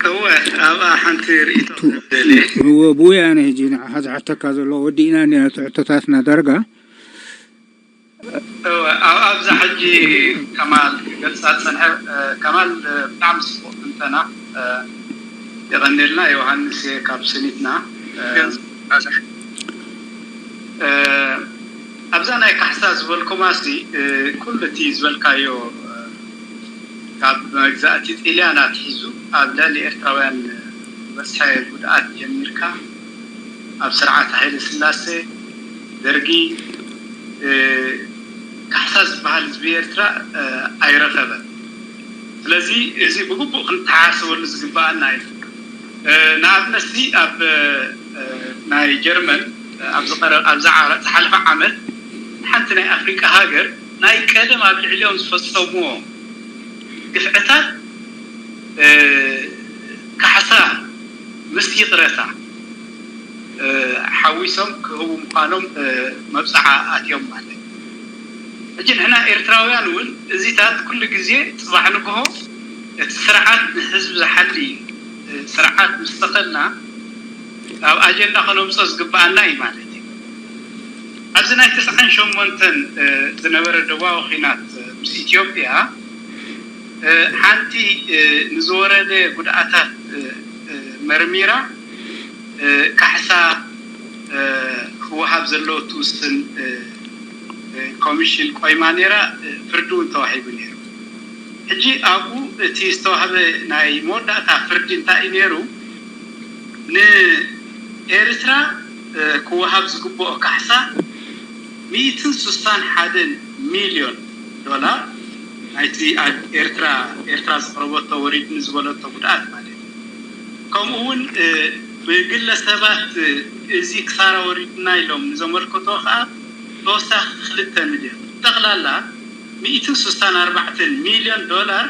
እወ ኣብኣ ሓንቲ ርእይቶ ክህብ ደልየ። እወ ብኡ ኣነ ሕጂ ንዓኻ ዝሓተካ ዘሎ ወዲእና እኒኣ እቲ ሕቶታትና ዳርጋ። እወ ኣብ ኣብዛ ሕጂ ከማል ክገልጻ ዝጸንሐ ከማል ብጣዕሚ ጽቡቕ ትንተና የቐንየልና። ዮሃንስ ካብ ስኒትና ኣብዛ ናይ ካሕሳ ዝበልኩማሲ ኩሉ እቲ ዝበልካዮ ካብ መግዛእቲ ጥልያን ኣትሒዙ ኣብ ልዕሊ ኤርትራውያን ዝበጽሐ ጉድኣት ጀሚርካ ኣብ ስርዓት ሃይለ ስላሴ ደርጊ ካሕሳ ዝበሃል ህዝቢ ኤርትራ ኣይረኸበን። ስለዚ እዚ ብግቡእ ክንተሓሳሰበሉ ዝግበኣና እዩ። ንኣብነት ኣብ ናይ ጀርመን ኣብዚ ዝሓለፈ ዓመት ሓንቲ ናይ ኣፍሪቃ ሃገር ናይ ቀደም ኣብ ልዕሊኦም ዝፈጸምዎ ግፍዕታት ካሕሳ ምስ ይቕረታ ሓዊሶም ክህቡ ምዃኖም መብፅዓ ኣትዮም ማለት እዩ። ሕጂ ንሕና ኤርትራውያን እውን እዚታት ኩሉ ግዜ ፅባሕ ንግሆ እቲ ስርዓት ንህዝቢ ዝሓሊ ስርዓት ምስ ተኸልና ኣብ ኣጀንዳ ከነምፅኦ ዝግበኣና እዩ ማለት እዩ። ኣብዚ ናይ ተስዓን ሸሞንተን ዝነበረ ደቡባዊ ኲናት ምስ ኢትዮጵያ ሓንቲ ንዝወረደ ጉድኣታት መርሚራ ካሕሳ ክወሃብ ዘለዎ እትውስን ኮሚሽን ቆይማ ነይራ። ፍርዲ እውን ተዋሂቡ ነይሩ። ሕጂ ኣብኡ እቲ ዝተዋህበ ናይ መወዳእታ ፍርዲ እንታይ እዩ ነይሩ? ንኤርትራ ክወሃብ ዝግብኦ ካሕሳ ሚእትን ስሳን ሓደን ሚልዮን ዶላር ናይቲ ኣብ ኤርትራ ኤርትራ ዘቕረበቶ ወሪድኒ ዝበለቶ ጉድኣት ማለት እዩ። ከምኡ እውን ብግለሰባት እዚ ክሳራ ወሪድና ኢሎም ንዘመልከቶ ከዓ ተወሳኺ ክልተ ሚልዮን ጠቕላላ ሚእትን ስሳን ኣርባዕተን ሚልዮን ዶላር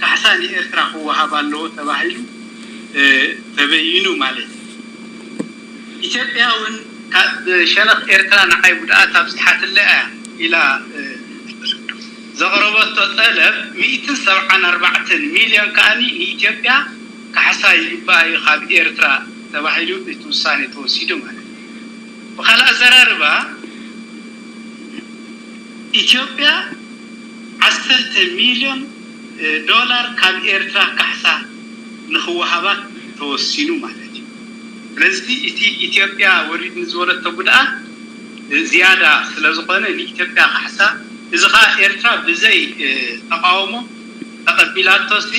ካሕሳ ንኤርትራ ክወሃብ ኣለዎ ተባሂሉ ተበይኑ ማለት እዩ። ኢትዮጵያ እውን ካብ ሸነኽ ኤርትራ ንዓይ ጉድኣት ኣብዚሓትለይ እያ ኢላ ዘቕረበቶ ጠለብ ሚእትን ሰብዓን ኣርባዕተን ሚልዮን ከኣ ንኢትዮጵያ ካሕሳ ይግባኣ እዩ ካብ ኤርትራ ተባሂሉ እቲ ውሳኔ ተወሲዱ ማለት እዩ። ብኻልእ ኣዘራርባ ኢትዮጵያ ዓሰርተ ሚልዮን ዶላር ካብ ኤርትራ ካሕሳ ንኽወሃባ ተወሲኑ ማለት እዩ። ስለዚ እቲ ኢትዮጵያ ወሪድኒ ዝበለቶ ጉድኣት ዝያዳ ስለዝኾነ ንኢትዮጵያ ካሕሳ እዚ ከዓ ኤርትራ ብዘይ ተቃውሞ ተቀቢላቶ ሲ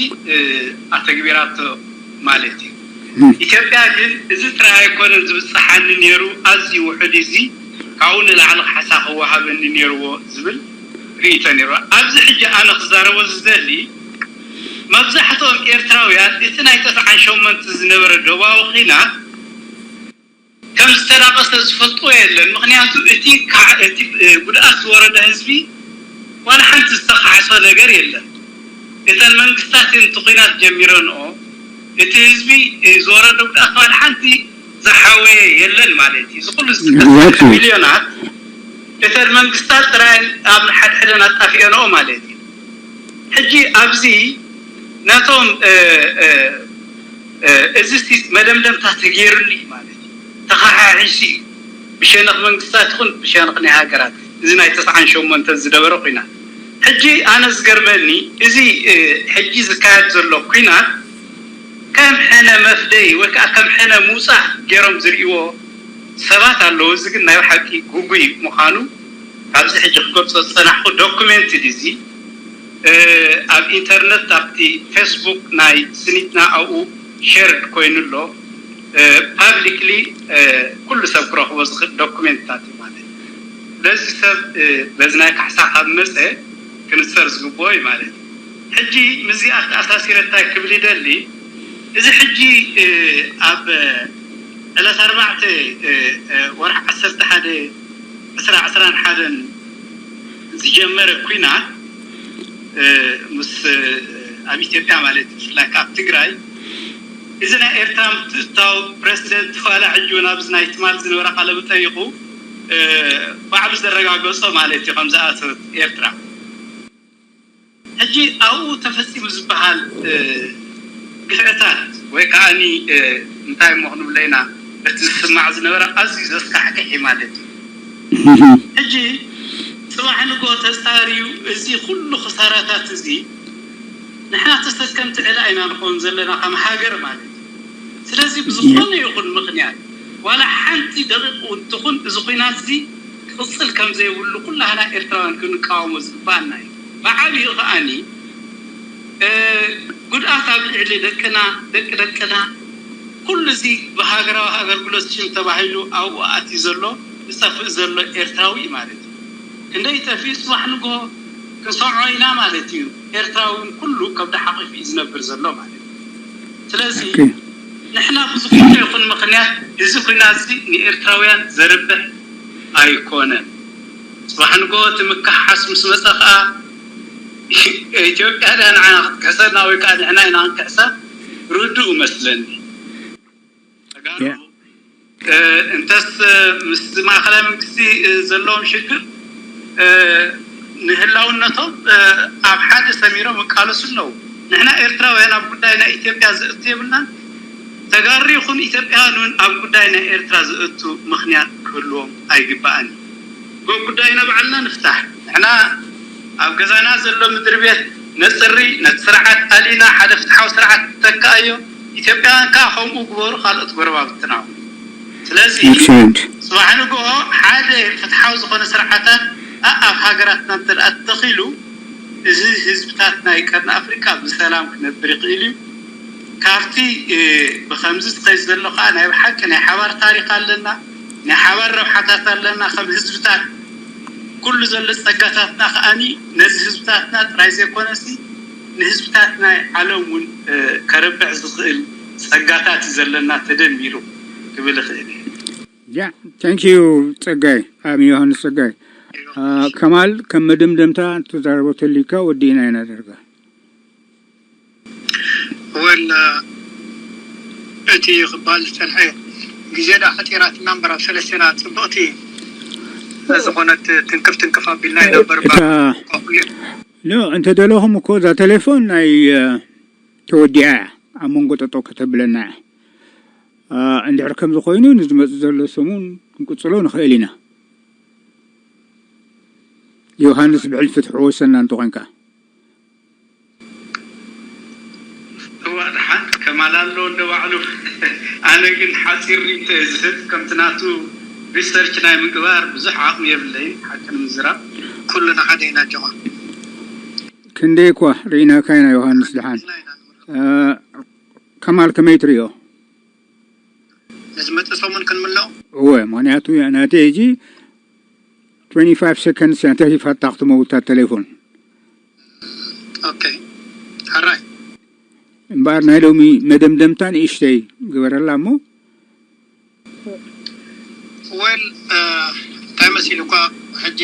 ኣተግቢራቶ ማለት እዩ። ኢትዮጵያ ግን እዚ ጥራይ ኣይኮነን ዝብፅሓኒ ነይሩ፣ ኣዝዩ ውሑድ እዚ ካብኡ ንላዕሊ ካሕሳ ክወሃበኒ ነይርዎ ዝብል ርእይቶ ነይሩ። ኣብዚ ሕጂ ኣነ ክዛረቦ ዝደሊ መብዛሕትኦም ኤርትራውያን እቲ ናይ ተስዓን ሸሞንተ ዝነበረ ዶባዊ ኺናት ከም ዝተላቐሰ ዝፈልጥዎ የለን። ምኽንያቱ እቲ ጉድኣት ዝወረደ ህዝቢ ዋላ ሓንቲ ዝተኻዕሶ ነገር የለን። እተን መንግስታት እየን እቲ ኹናት ጀሚረንኦ። እቲ ህዝቢ ዝወረደ ጉድኣት ዋላ ሓንቲ ዝሓወየ የለን ማለት እዩ። እዚ ኩሉ ዝጥቀስ ሚልዮናት እተን መንግስታት ጥራይ ኣብ ሓድሕደን ኣጣፊአንኦ ማለት እዩ። ሕጂ ኣብዚ ነቶም እዚ መደምደምታ ተገይሩሉ ማለት እዩ። ተኸሓሒሱ እዩ ብሸነኽ መንግስታት ይኹን ብሸነኽ ናይ ሃገራት እዚ ናይ ተስዓን ሸሞንተን ዝደበረ ኹናት። ሕጂ ኣነ ዝገርመኒ እዚ ሕጂ ዝካየድ ዘሎ ኲናት ከም ሕነ መፍደይ ወይ ከዓ ከም ሕነ ምውፃእ ገይሮም ዝርእይዎ ሰባት ኣለዉ። እዚ ግን ናይ ብሓቂ ጉጉይ ምዃኑ ኣብዚ ሕጂ ክገልፆ ዝፀናሕኩ ዶኩሜንት እዚ ኣብ ኢንተርነት ኣብቲ ፌስቡክ ናይ ስኒትና ኣብኡ ሸርድ ኮይኑ ኣሎ። ፓብሊክሊ ኩሉ ሰብ ክረኽቦ ዝኽእል ዶኩሜንትታት እዩ ማለት እዩ። ስለዚ ሰብ በዚ ናይ ካሕሳ ካብ መፀ ክንፀር ዝግብኦ እዩ ማለት እዩ። ሕጂ ምስዚ ኣተኣሳሲረ እንታይ ክብል ይደሊ፣ እዚ ሕጂ ኣብ ዕለት ኣርባዕተ ወርሒ ዓሰርተ ሓደ ዕስራ ዕስራን ሓደን ዝጀመረ ኲናት ምስ ኣብ ኢትዮጵያ ማለት እዩ ብፍላይ ካብ ትግራይ እዚ ናይ ኤርትራ ምትእትታው ፕረሲደንት ዋላ ሕጂ እውን ኣብዚ ናይ ትማል ዝነበረ ቃለ መጠይቁ ባዕሉ ዘረጋገጾ ማለት እዩ ከም ዝኣተወት ኤርትራ። ሕጂ ኣብኡ ተፈጺሙ ዝበሃል ግፍዕታት ወይ ከዓኒ እንታይ እሞ ክንብሎ ኢና በቲ ዝስማዕ ዝነበረ ኣዝዩ ዘስካሕክሕ እዩ ማለት እዩ። ሕጂ ጽባሕ ንግሆ ተጻርዩ እዚ ኩሉ ክሳራታት እዚ ንሕና ተሰከምቲ ዕዳ ኢና ንኸውን ዘለና ከም ሃገር ማለት እዩ። ስለዚ ብዝኾነ ይኹን ምኽንያት ዋላ ሓንቲ ደቂቕ እውን ትኹን እዚ ኹናት እዚ ክቕጽል ከም ዘይብሉ ኩላህና ኤርትራውያን ክንቃወሞ ዝግባኣና እዩ። ብዓብዩ ከኣኒ ጉድኣት ኣብ ልዕሊ ደቅና፣ ደቂ ደቅና፣ ኩሉ እዚ ብሃገራዊ ኣገልግሎት ሽም ተባሂሉ ኣብኡ ኣትዩ ዘሎ ዝጠፍእ ዘሎ ኤርትራዊ ማለት እዩ። ክንደይ ጠፊኡ ጽባሕ ንግሆ ክንሰምዖ ኢና ማለት እዩ። ኤርትራዊ እውን ኩሉ ከብዱ ሓቒፉ እዩ ዝነብር ዘሎ ማለት እዩ። ስለዚ ንሕና ብዝኾነ ይኹን ምኽንያት እዚ ኹናት እዚ ንኤርትራውያን ዘርብሕ ኣይኮነን። ጽባሕ ንግሆ እቲ ምክሕሓስ ምስ መጸ ከኣ ኢትዮጵያ ድያ ንዓና ክትክሕሰና ወይ ከኣ ንሕና ኢና ክንክሕሳ ርዱእ እመስለኒ። ተጋሩ እንተስ ምስ ማእኸላይ መንግስቲ ዘለዎም ሽግር ንህላውነቶም ኣብ ሓደ ሰሚሮም ይቃለሱ ኣለዉ። ንሕና ኤርትራውያን ኣብ ጉዳይ ናይ ኢትዮጵያ ዘእቱ የብልናን። ተጋሩ ይኹን ኢትዮጵያውያን እውን ኣብ ጉዳይ ናይ ኤርትራ ዘእቱ ምኽንያት ክህልዎም ኣይግባእን። ጉዳይና ባዕልና ንፍታሕ። ንሕና ኣብ ገዛና ዘሎ ምድሪ ቤት ነፅሪ፣ ነቲ ስርዓት ኣሊና ሓደ ፍትሓዊ ስርዓት ንተክኣዮ። ኢትዮጵያውያን ከዓ ከምኡ ግበሩ ካልኦት ጎረባብትና። ስለዚ ጽባሕ ንግሆ ሓደ ፍትሓዊ ዝኾነ ስርዓታት ኣብ ሃገራትና እንተ ተተኺሉ እዚ ህዝብታት ናይ ቀርኒ ኣፍሪቃ ብሰላም ክነብር ይኽእል እዩ። ካብቲ ብከምዚ ዝኸይድ ዘሎ ከዓ ናይ ብሓቂ ናይ ሓባር ታሪክ ኣለና፣ ናይ ሓባር ረብሓታት ኣለና ከም ህዝብታት። ኩሉ ዘሎ ጸጋታትና ከዓኒ ነዚ ህዝብታትና ጥራይ ዘይኮነሲ ንህዝብታት ናይ ዓለም እውን ከረብሕ ዝኽእል ጸጋታት እዩ ዘለና ተደሚሩ ክብል ይኽእል እየ። ያ ታንኪዩ ጸጋይ ኣብ ዮሃንስ ጸጋይ ከማል ከም መደምደምታ ትዛረቦ ተልዩካ ወዲእና ኢና ደርጋ። ወላ እቲ ክበሃል ዝጸንሐ ግዜ ደኣ ሓጺራትና እምበር ኣብ ሰለስቴና ጽብቕቲ ዝኾነት ትንክፍ ትንክፍ ኣቢልና ኢና እምበር እታ ኖ እንተ ደለኹም እኮ እዛ ቴሌፎን ናይ ተወዲኣ እያ ኣብ መንጎ ጠጠው ከተብለና እያ። እንድሕር ከምዚ ኮይኑ ንዝመጽእ ዘሎ ሰሙን ክንቅጽሎ ንኽእል ኢና። ዮሃንስ ብሕልፊ ትሕወሰና እንተኾንካ። እዋ ደሓን ከማል ኣሎ እንደ ባዕሉ። ኣነ ግን ሓፂር ሪኢቶ እየ ዝህብ። ከምቲ ናቱ ሪሰርች ናይ ምግባር ብዙሕ ዓቕሚ የብለይን ሓቂ ንምዝራብ። ኩልና ሓደ ኢና ጀማ። ክንደይ እኳ ርኢናካ ኢና ዮሃንስ ደሓን። ከማል ከመይ ትርእዮ? ንዝመጽእ ሰሙን ክንምልኦ። እወ፣ ምክንያቱ ናተይ ሕጂ twenty five seconds እያ ተሪፋታ ክትመውት እታ ቴሌፎን። ኦኬ፣ ሕራይ። እምበኣር ናይ ሎሚ መደምደምታ ንእሽተይ ግበረላ እሞ። ወል እንታይ መሲሉ እኳ ሕጂ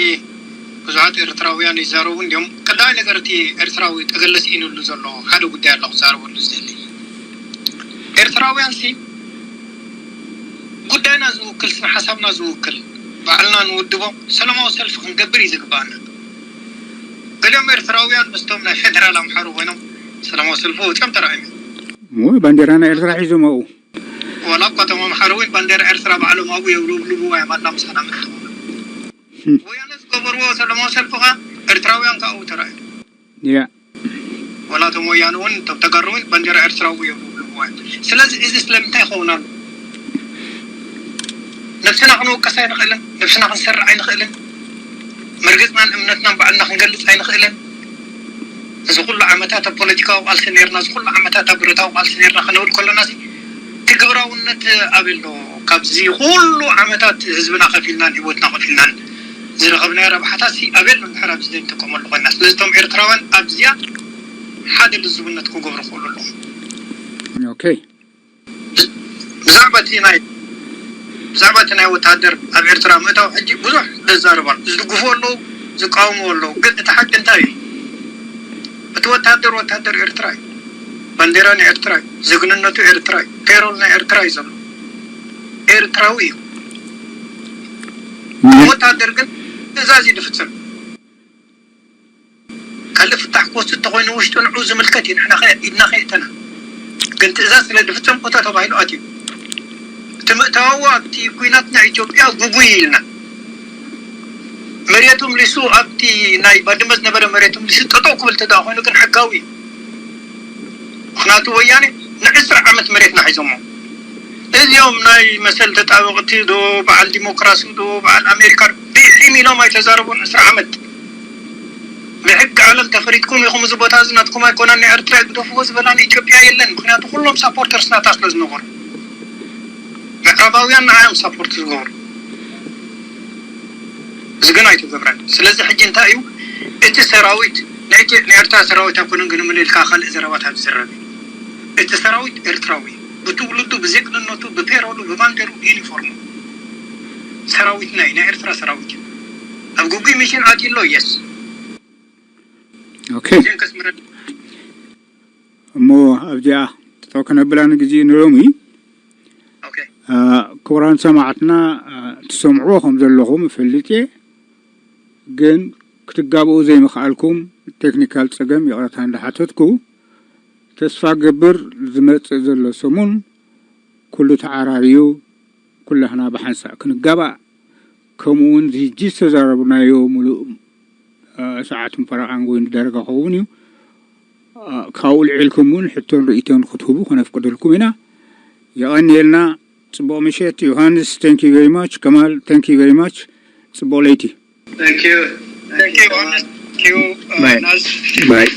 ብዙሓት ኤርትራውያን ይዛረቡ እንዲዮም። ቀዳማይ ነገር እቲ ኤርትራዊ ጠገለ ስኢኑሉ ዘሎ ሓደ ጉዳይ ኣሎ ክዛረበሉ ዝደሊ። ኤርትራውያን ሲ ጉዳይና ዝውክል ስነ ሓሳብና ዝውክል ባዕልና ንውድቦ ሰላማዊ ሰልፊ ክንገብር እዩ ዝግባኣና። ገሊኦም ኤርትራውያን ምስቶም ናይ ፌደራል ኣምሓሩ ኮይኖም ሰላማዊ ሰልፊ ወፂኦም ተራእዮም እዮም። እሞ ባንዴራ ናይ ኤርትራ ሒዞም ኣብኡ ዋላ እኳ እቶም ኣምሓሩ እውን ባንዴራ ኤርትራ ባዕሎም ኣብኡ የውለብልብዋ እዮም ኣላ ምሳና መጥተው ወያነ ዝገበርዎ ሰላማዊ ሰልፊ ከዓ ኤርትራውያን ከዓ ኣብኡ ተራእዮም። ያ ዋላ እቶም ወያነ እውን እቶም ተጋሩ እውን ባንዴራ ኤርትራ ኣብኡ የውለብልብዋ እዮም። ስለዚ እዚ ስለምንታይ ይኸውን ኣሎ? ነብስና ክንወቀስ ኣይንኽእልን፣ ነብስና ክንሰርዕ ኣይንኽእልን፣ መርገፅናን እምነትናን ባዕልና ክንገልፅ ኣይንኽእልን። እዚ ኩሉ ዓመታት ኣብ ፖለቲካዊ ቃልሲ ነርና፣ እዚ ኩሉ ዓመታት ኣብ ብረታዊ ቃልሲ ነርና ክንብል ከለና ሲ እቲ ግብራውነት ኣበይ ኣሎ? ካብዚ ኩሉ ዓመታት ህዝብና ከፊልናን ህይወትና ከፊልናን ዝረኸብናዮ ረብሓታት ሲ ኣበይ ኣሎ? እንድሕር ኣብዚ ዘይንጥቀመሉ ኮይና። ስለዚ እቶም ኤርትራውያን ኣብዚኣ ሓደ ልዝብነት ክገብሩ ክኽእሉ ኣለዎም። Okay ብዛዕባ እቲ ናይ ብዛዕባ እቲ ናይ ወታደር ኣብ ኤርትራ ምእታው ሕጂ ብዙሕ ዘዛርብ ኣሎ። ዝድግፉ ኣለዉ፣ ዝቃወሙ ኣለዉ። ግን እቲ ሓቂ እንታይ እዩ? እቲ ወታደር ወታደር ኤርትራ እዩ። ባንዴራ ናይ ኤርትራ እዩ። ዜግንነቱ ኤርትራ እዩ። ፔሮል ናይ ኤርትራ እዩ ዘሎ። ኤርትራዊ እዩ። ወታደር ግን ትእዛዝ እዩ ዝፍጽም። ካልእ ፍታሕ ክወስድ ተኾይኑ ውሽጡ ንዑ ዝምልከት እዩ። ንሕና ከ ኢድና ከየእተና ግን ትእዛዝ ስለ ዝፍጸም እቶ ተባሂሉ ኣትዩ። እቲ ምእታዉ ኣብቲ ኲናት ናይ ኢትዮጵያ ግጉይ ኢልና መሬቱ ምሊሱ ኣብቲ ናይ ባድመ ዝነበረ መሬቱ ምሊሱ ጠጠው ክብል ተደኣ ኮይኑ ግን ሕጋዊ እዩ። ምክንያቱ ወያኔ ንዕስራ ዓመት መሬትና ሒዞሞ እዚኦም ናይ መሰል ተጣበቕቲ ዶ በዓል ዲሞክራሲ ዶ በዓል ኣሜሪካ ቢሒም ኢሎም ኣይተዛረቡን ዕስራ ዓመት ብሕጊ ዓለም ተፈሪድኩም ኢኹም እዚ ቦታ እዚ ናትኩም ኣይኮነን ናይ ኤርትራ ግደፍዎ ዝበላ ንኢትዮጵያ የለን ምክንያቱ ኩሎም ሳፖርተርስ ናታ ስለ ዝነበሩ ምዕራባውያን ንዓዮም ሳፖርት ዝገብሩ እዚ ግን ኣይተገብረን ስለዚ ሕጂ እንታይ እዩ እቲ ሰራዊት ናይ ኤርትራ ሰራዊት ኣይኮነን ግን ምልልካ ካልእ ዘረባታት ዝዘረብ እዩ እቲ ሰራዊት ኤርትራዊ ብትውልዱ ብዜግንነቱ ብፔሮሉ ብባንዴሩ ብዩኒፎርሙ ሰራዊትና እዩ ናይ ኤርትራ ሰራዊት እዩ ኣብ ጉጉይ ሚሽን ኣትዩ ኣሎ የስ okay እሞ ኣብዚኣ ጠጠው ከነብላ ንግዜ ንሎሚ ክቡራን ሰማዕትና ትሰምዕዎ ከም ዘለኹም እፈልጥ እየ ግን ክትጋብኡ ዘይምኽኣልኩም ቴክኒካል ፀገም ይቕረታ እንዳሓተትኩ ተስፋ ገብር ዝመፅእ ዘሎ ሰሙን ኩሉ ተዓራርዩ ኩላህና ብሓንሳእ ክንጋባእ ከምኡ እውን ዝጂ ዝተዛረብናዮ ሙሉእ ሰዓትን ፈረቓን ኮይኑ ዳርጋ ክኸውን እዩ ካብኡ ልዒልኩም እውን ሕቶን ርእይቶን ክትህቡ ከነፍቅደልኩም ኢና የቐንየልና ፅቡቕ ምሸት ዮሃንስ thank you very much ከማል thank you very much ፅቡቕ ለይቲ Thank you. Thank you, Ernest. Thank you, uh, Bye. Naz. Bye.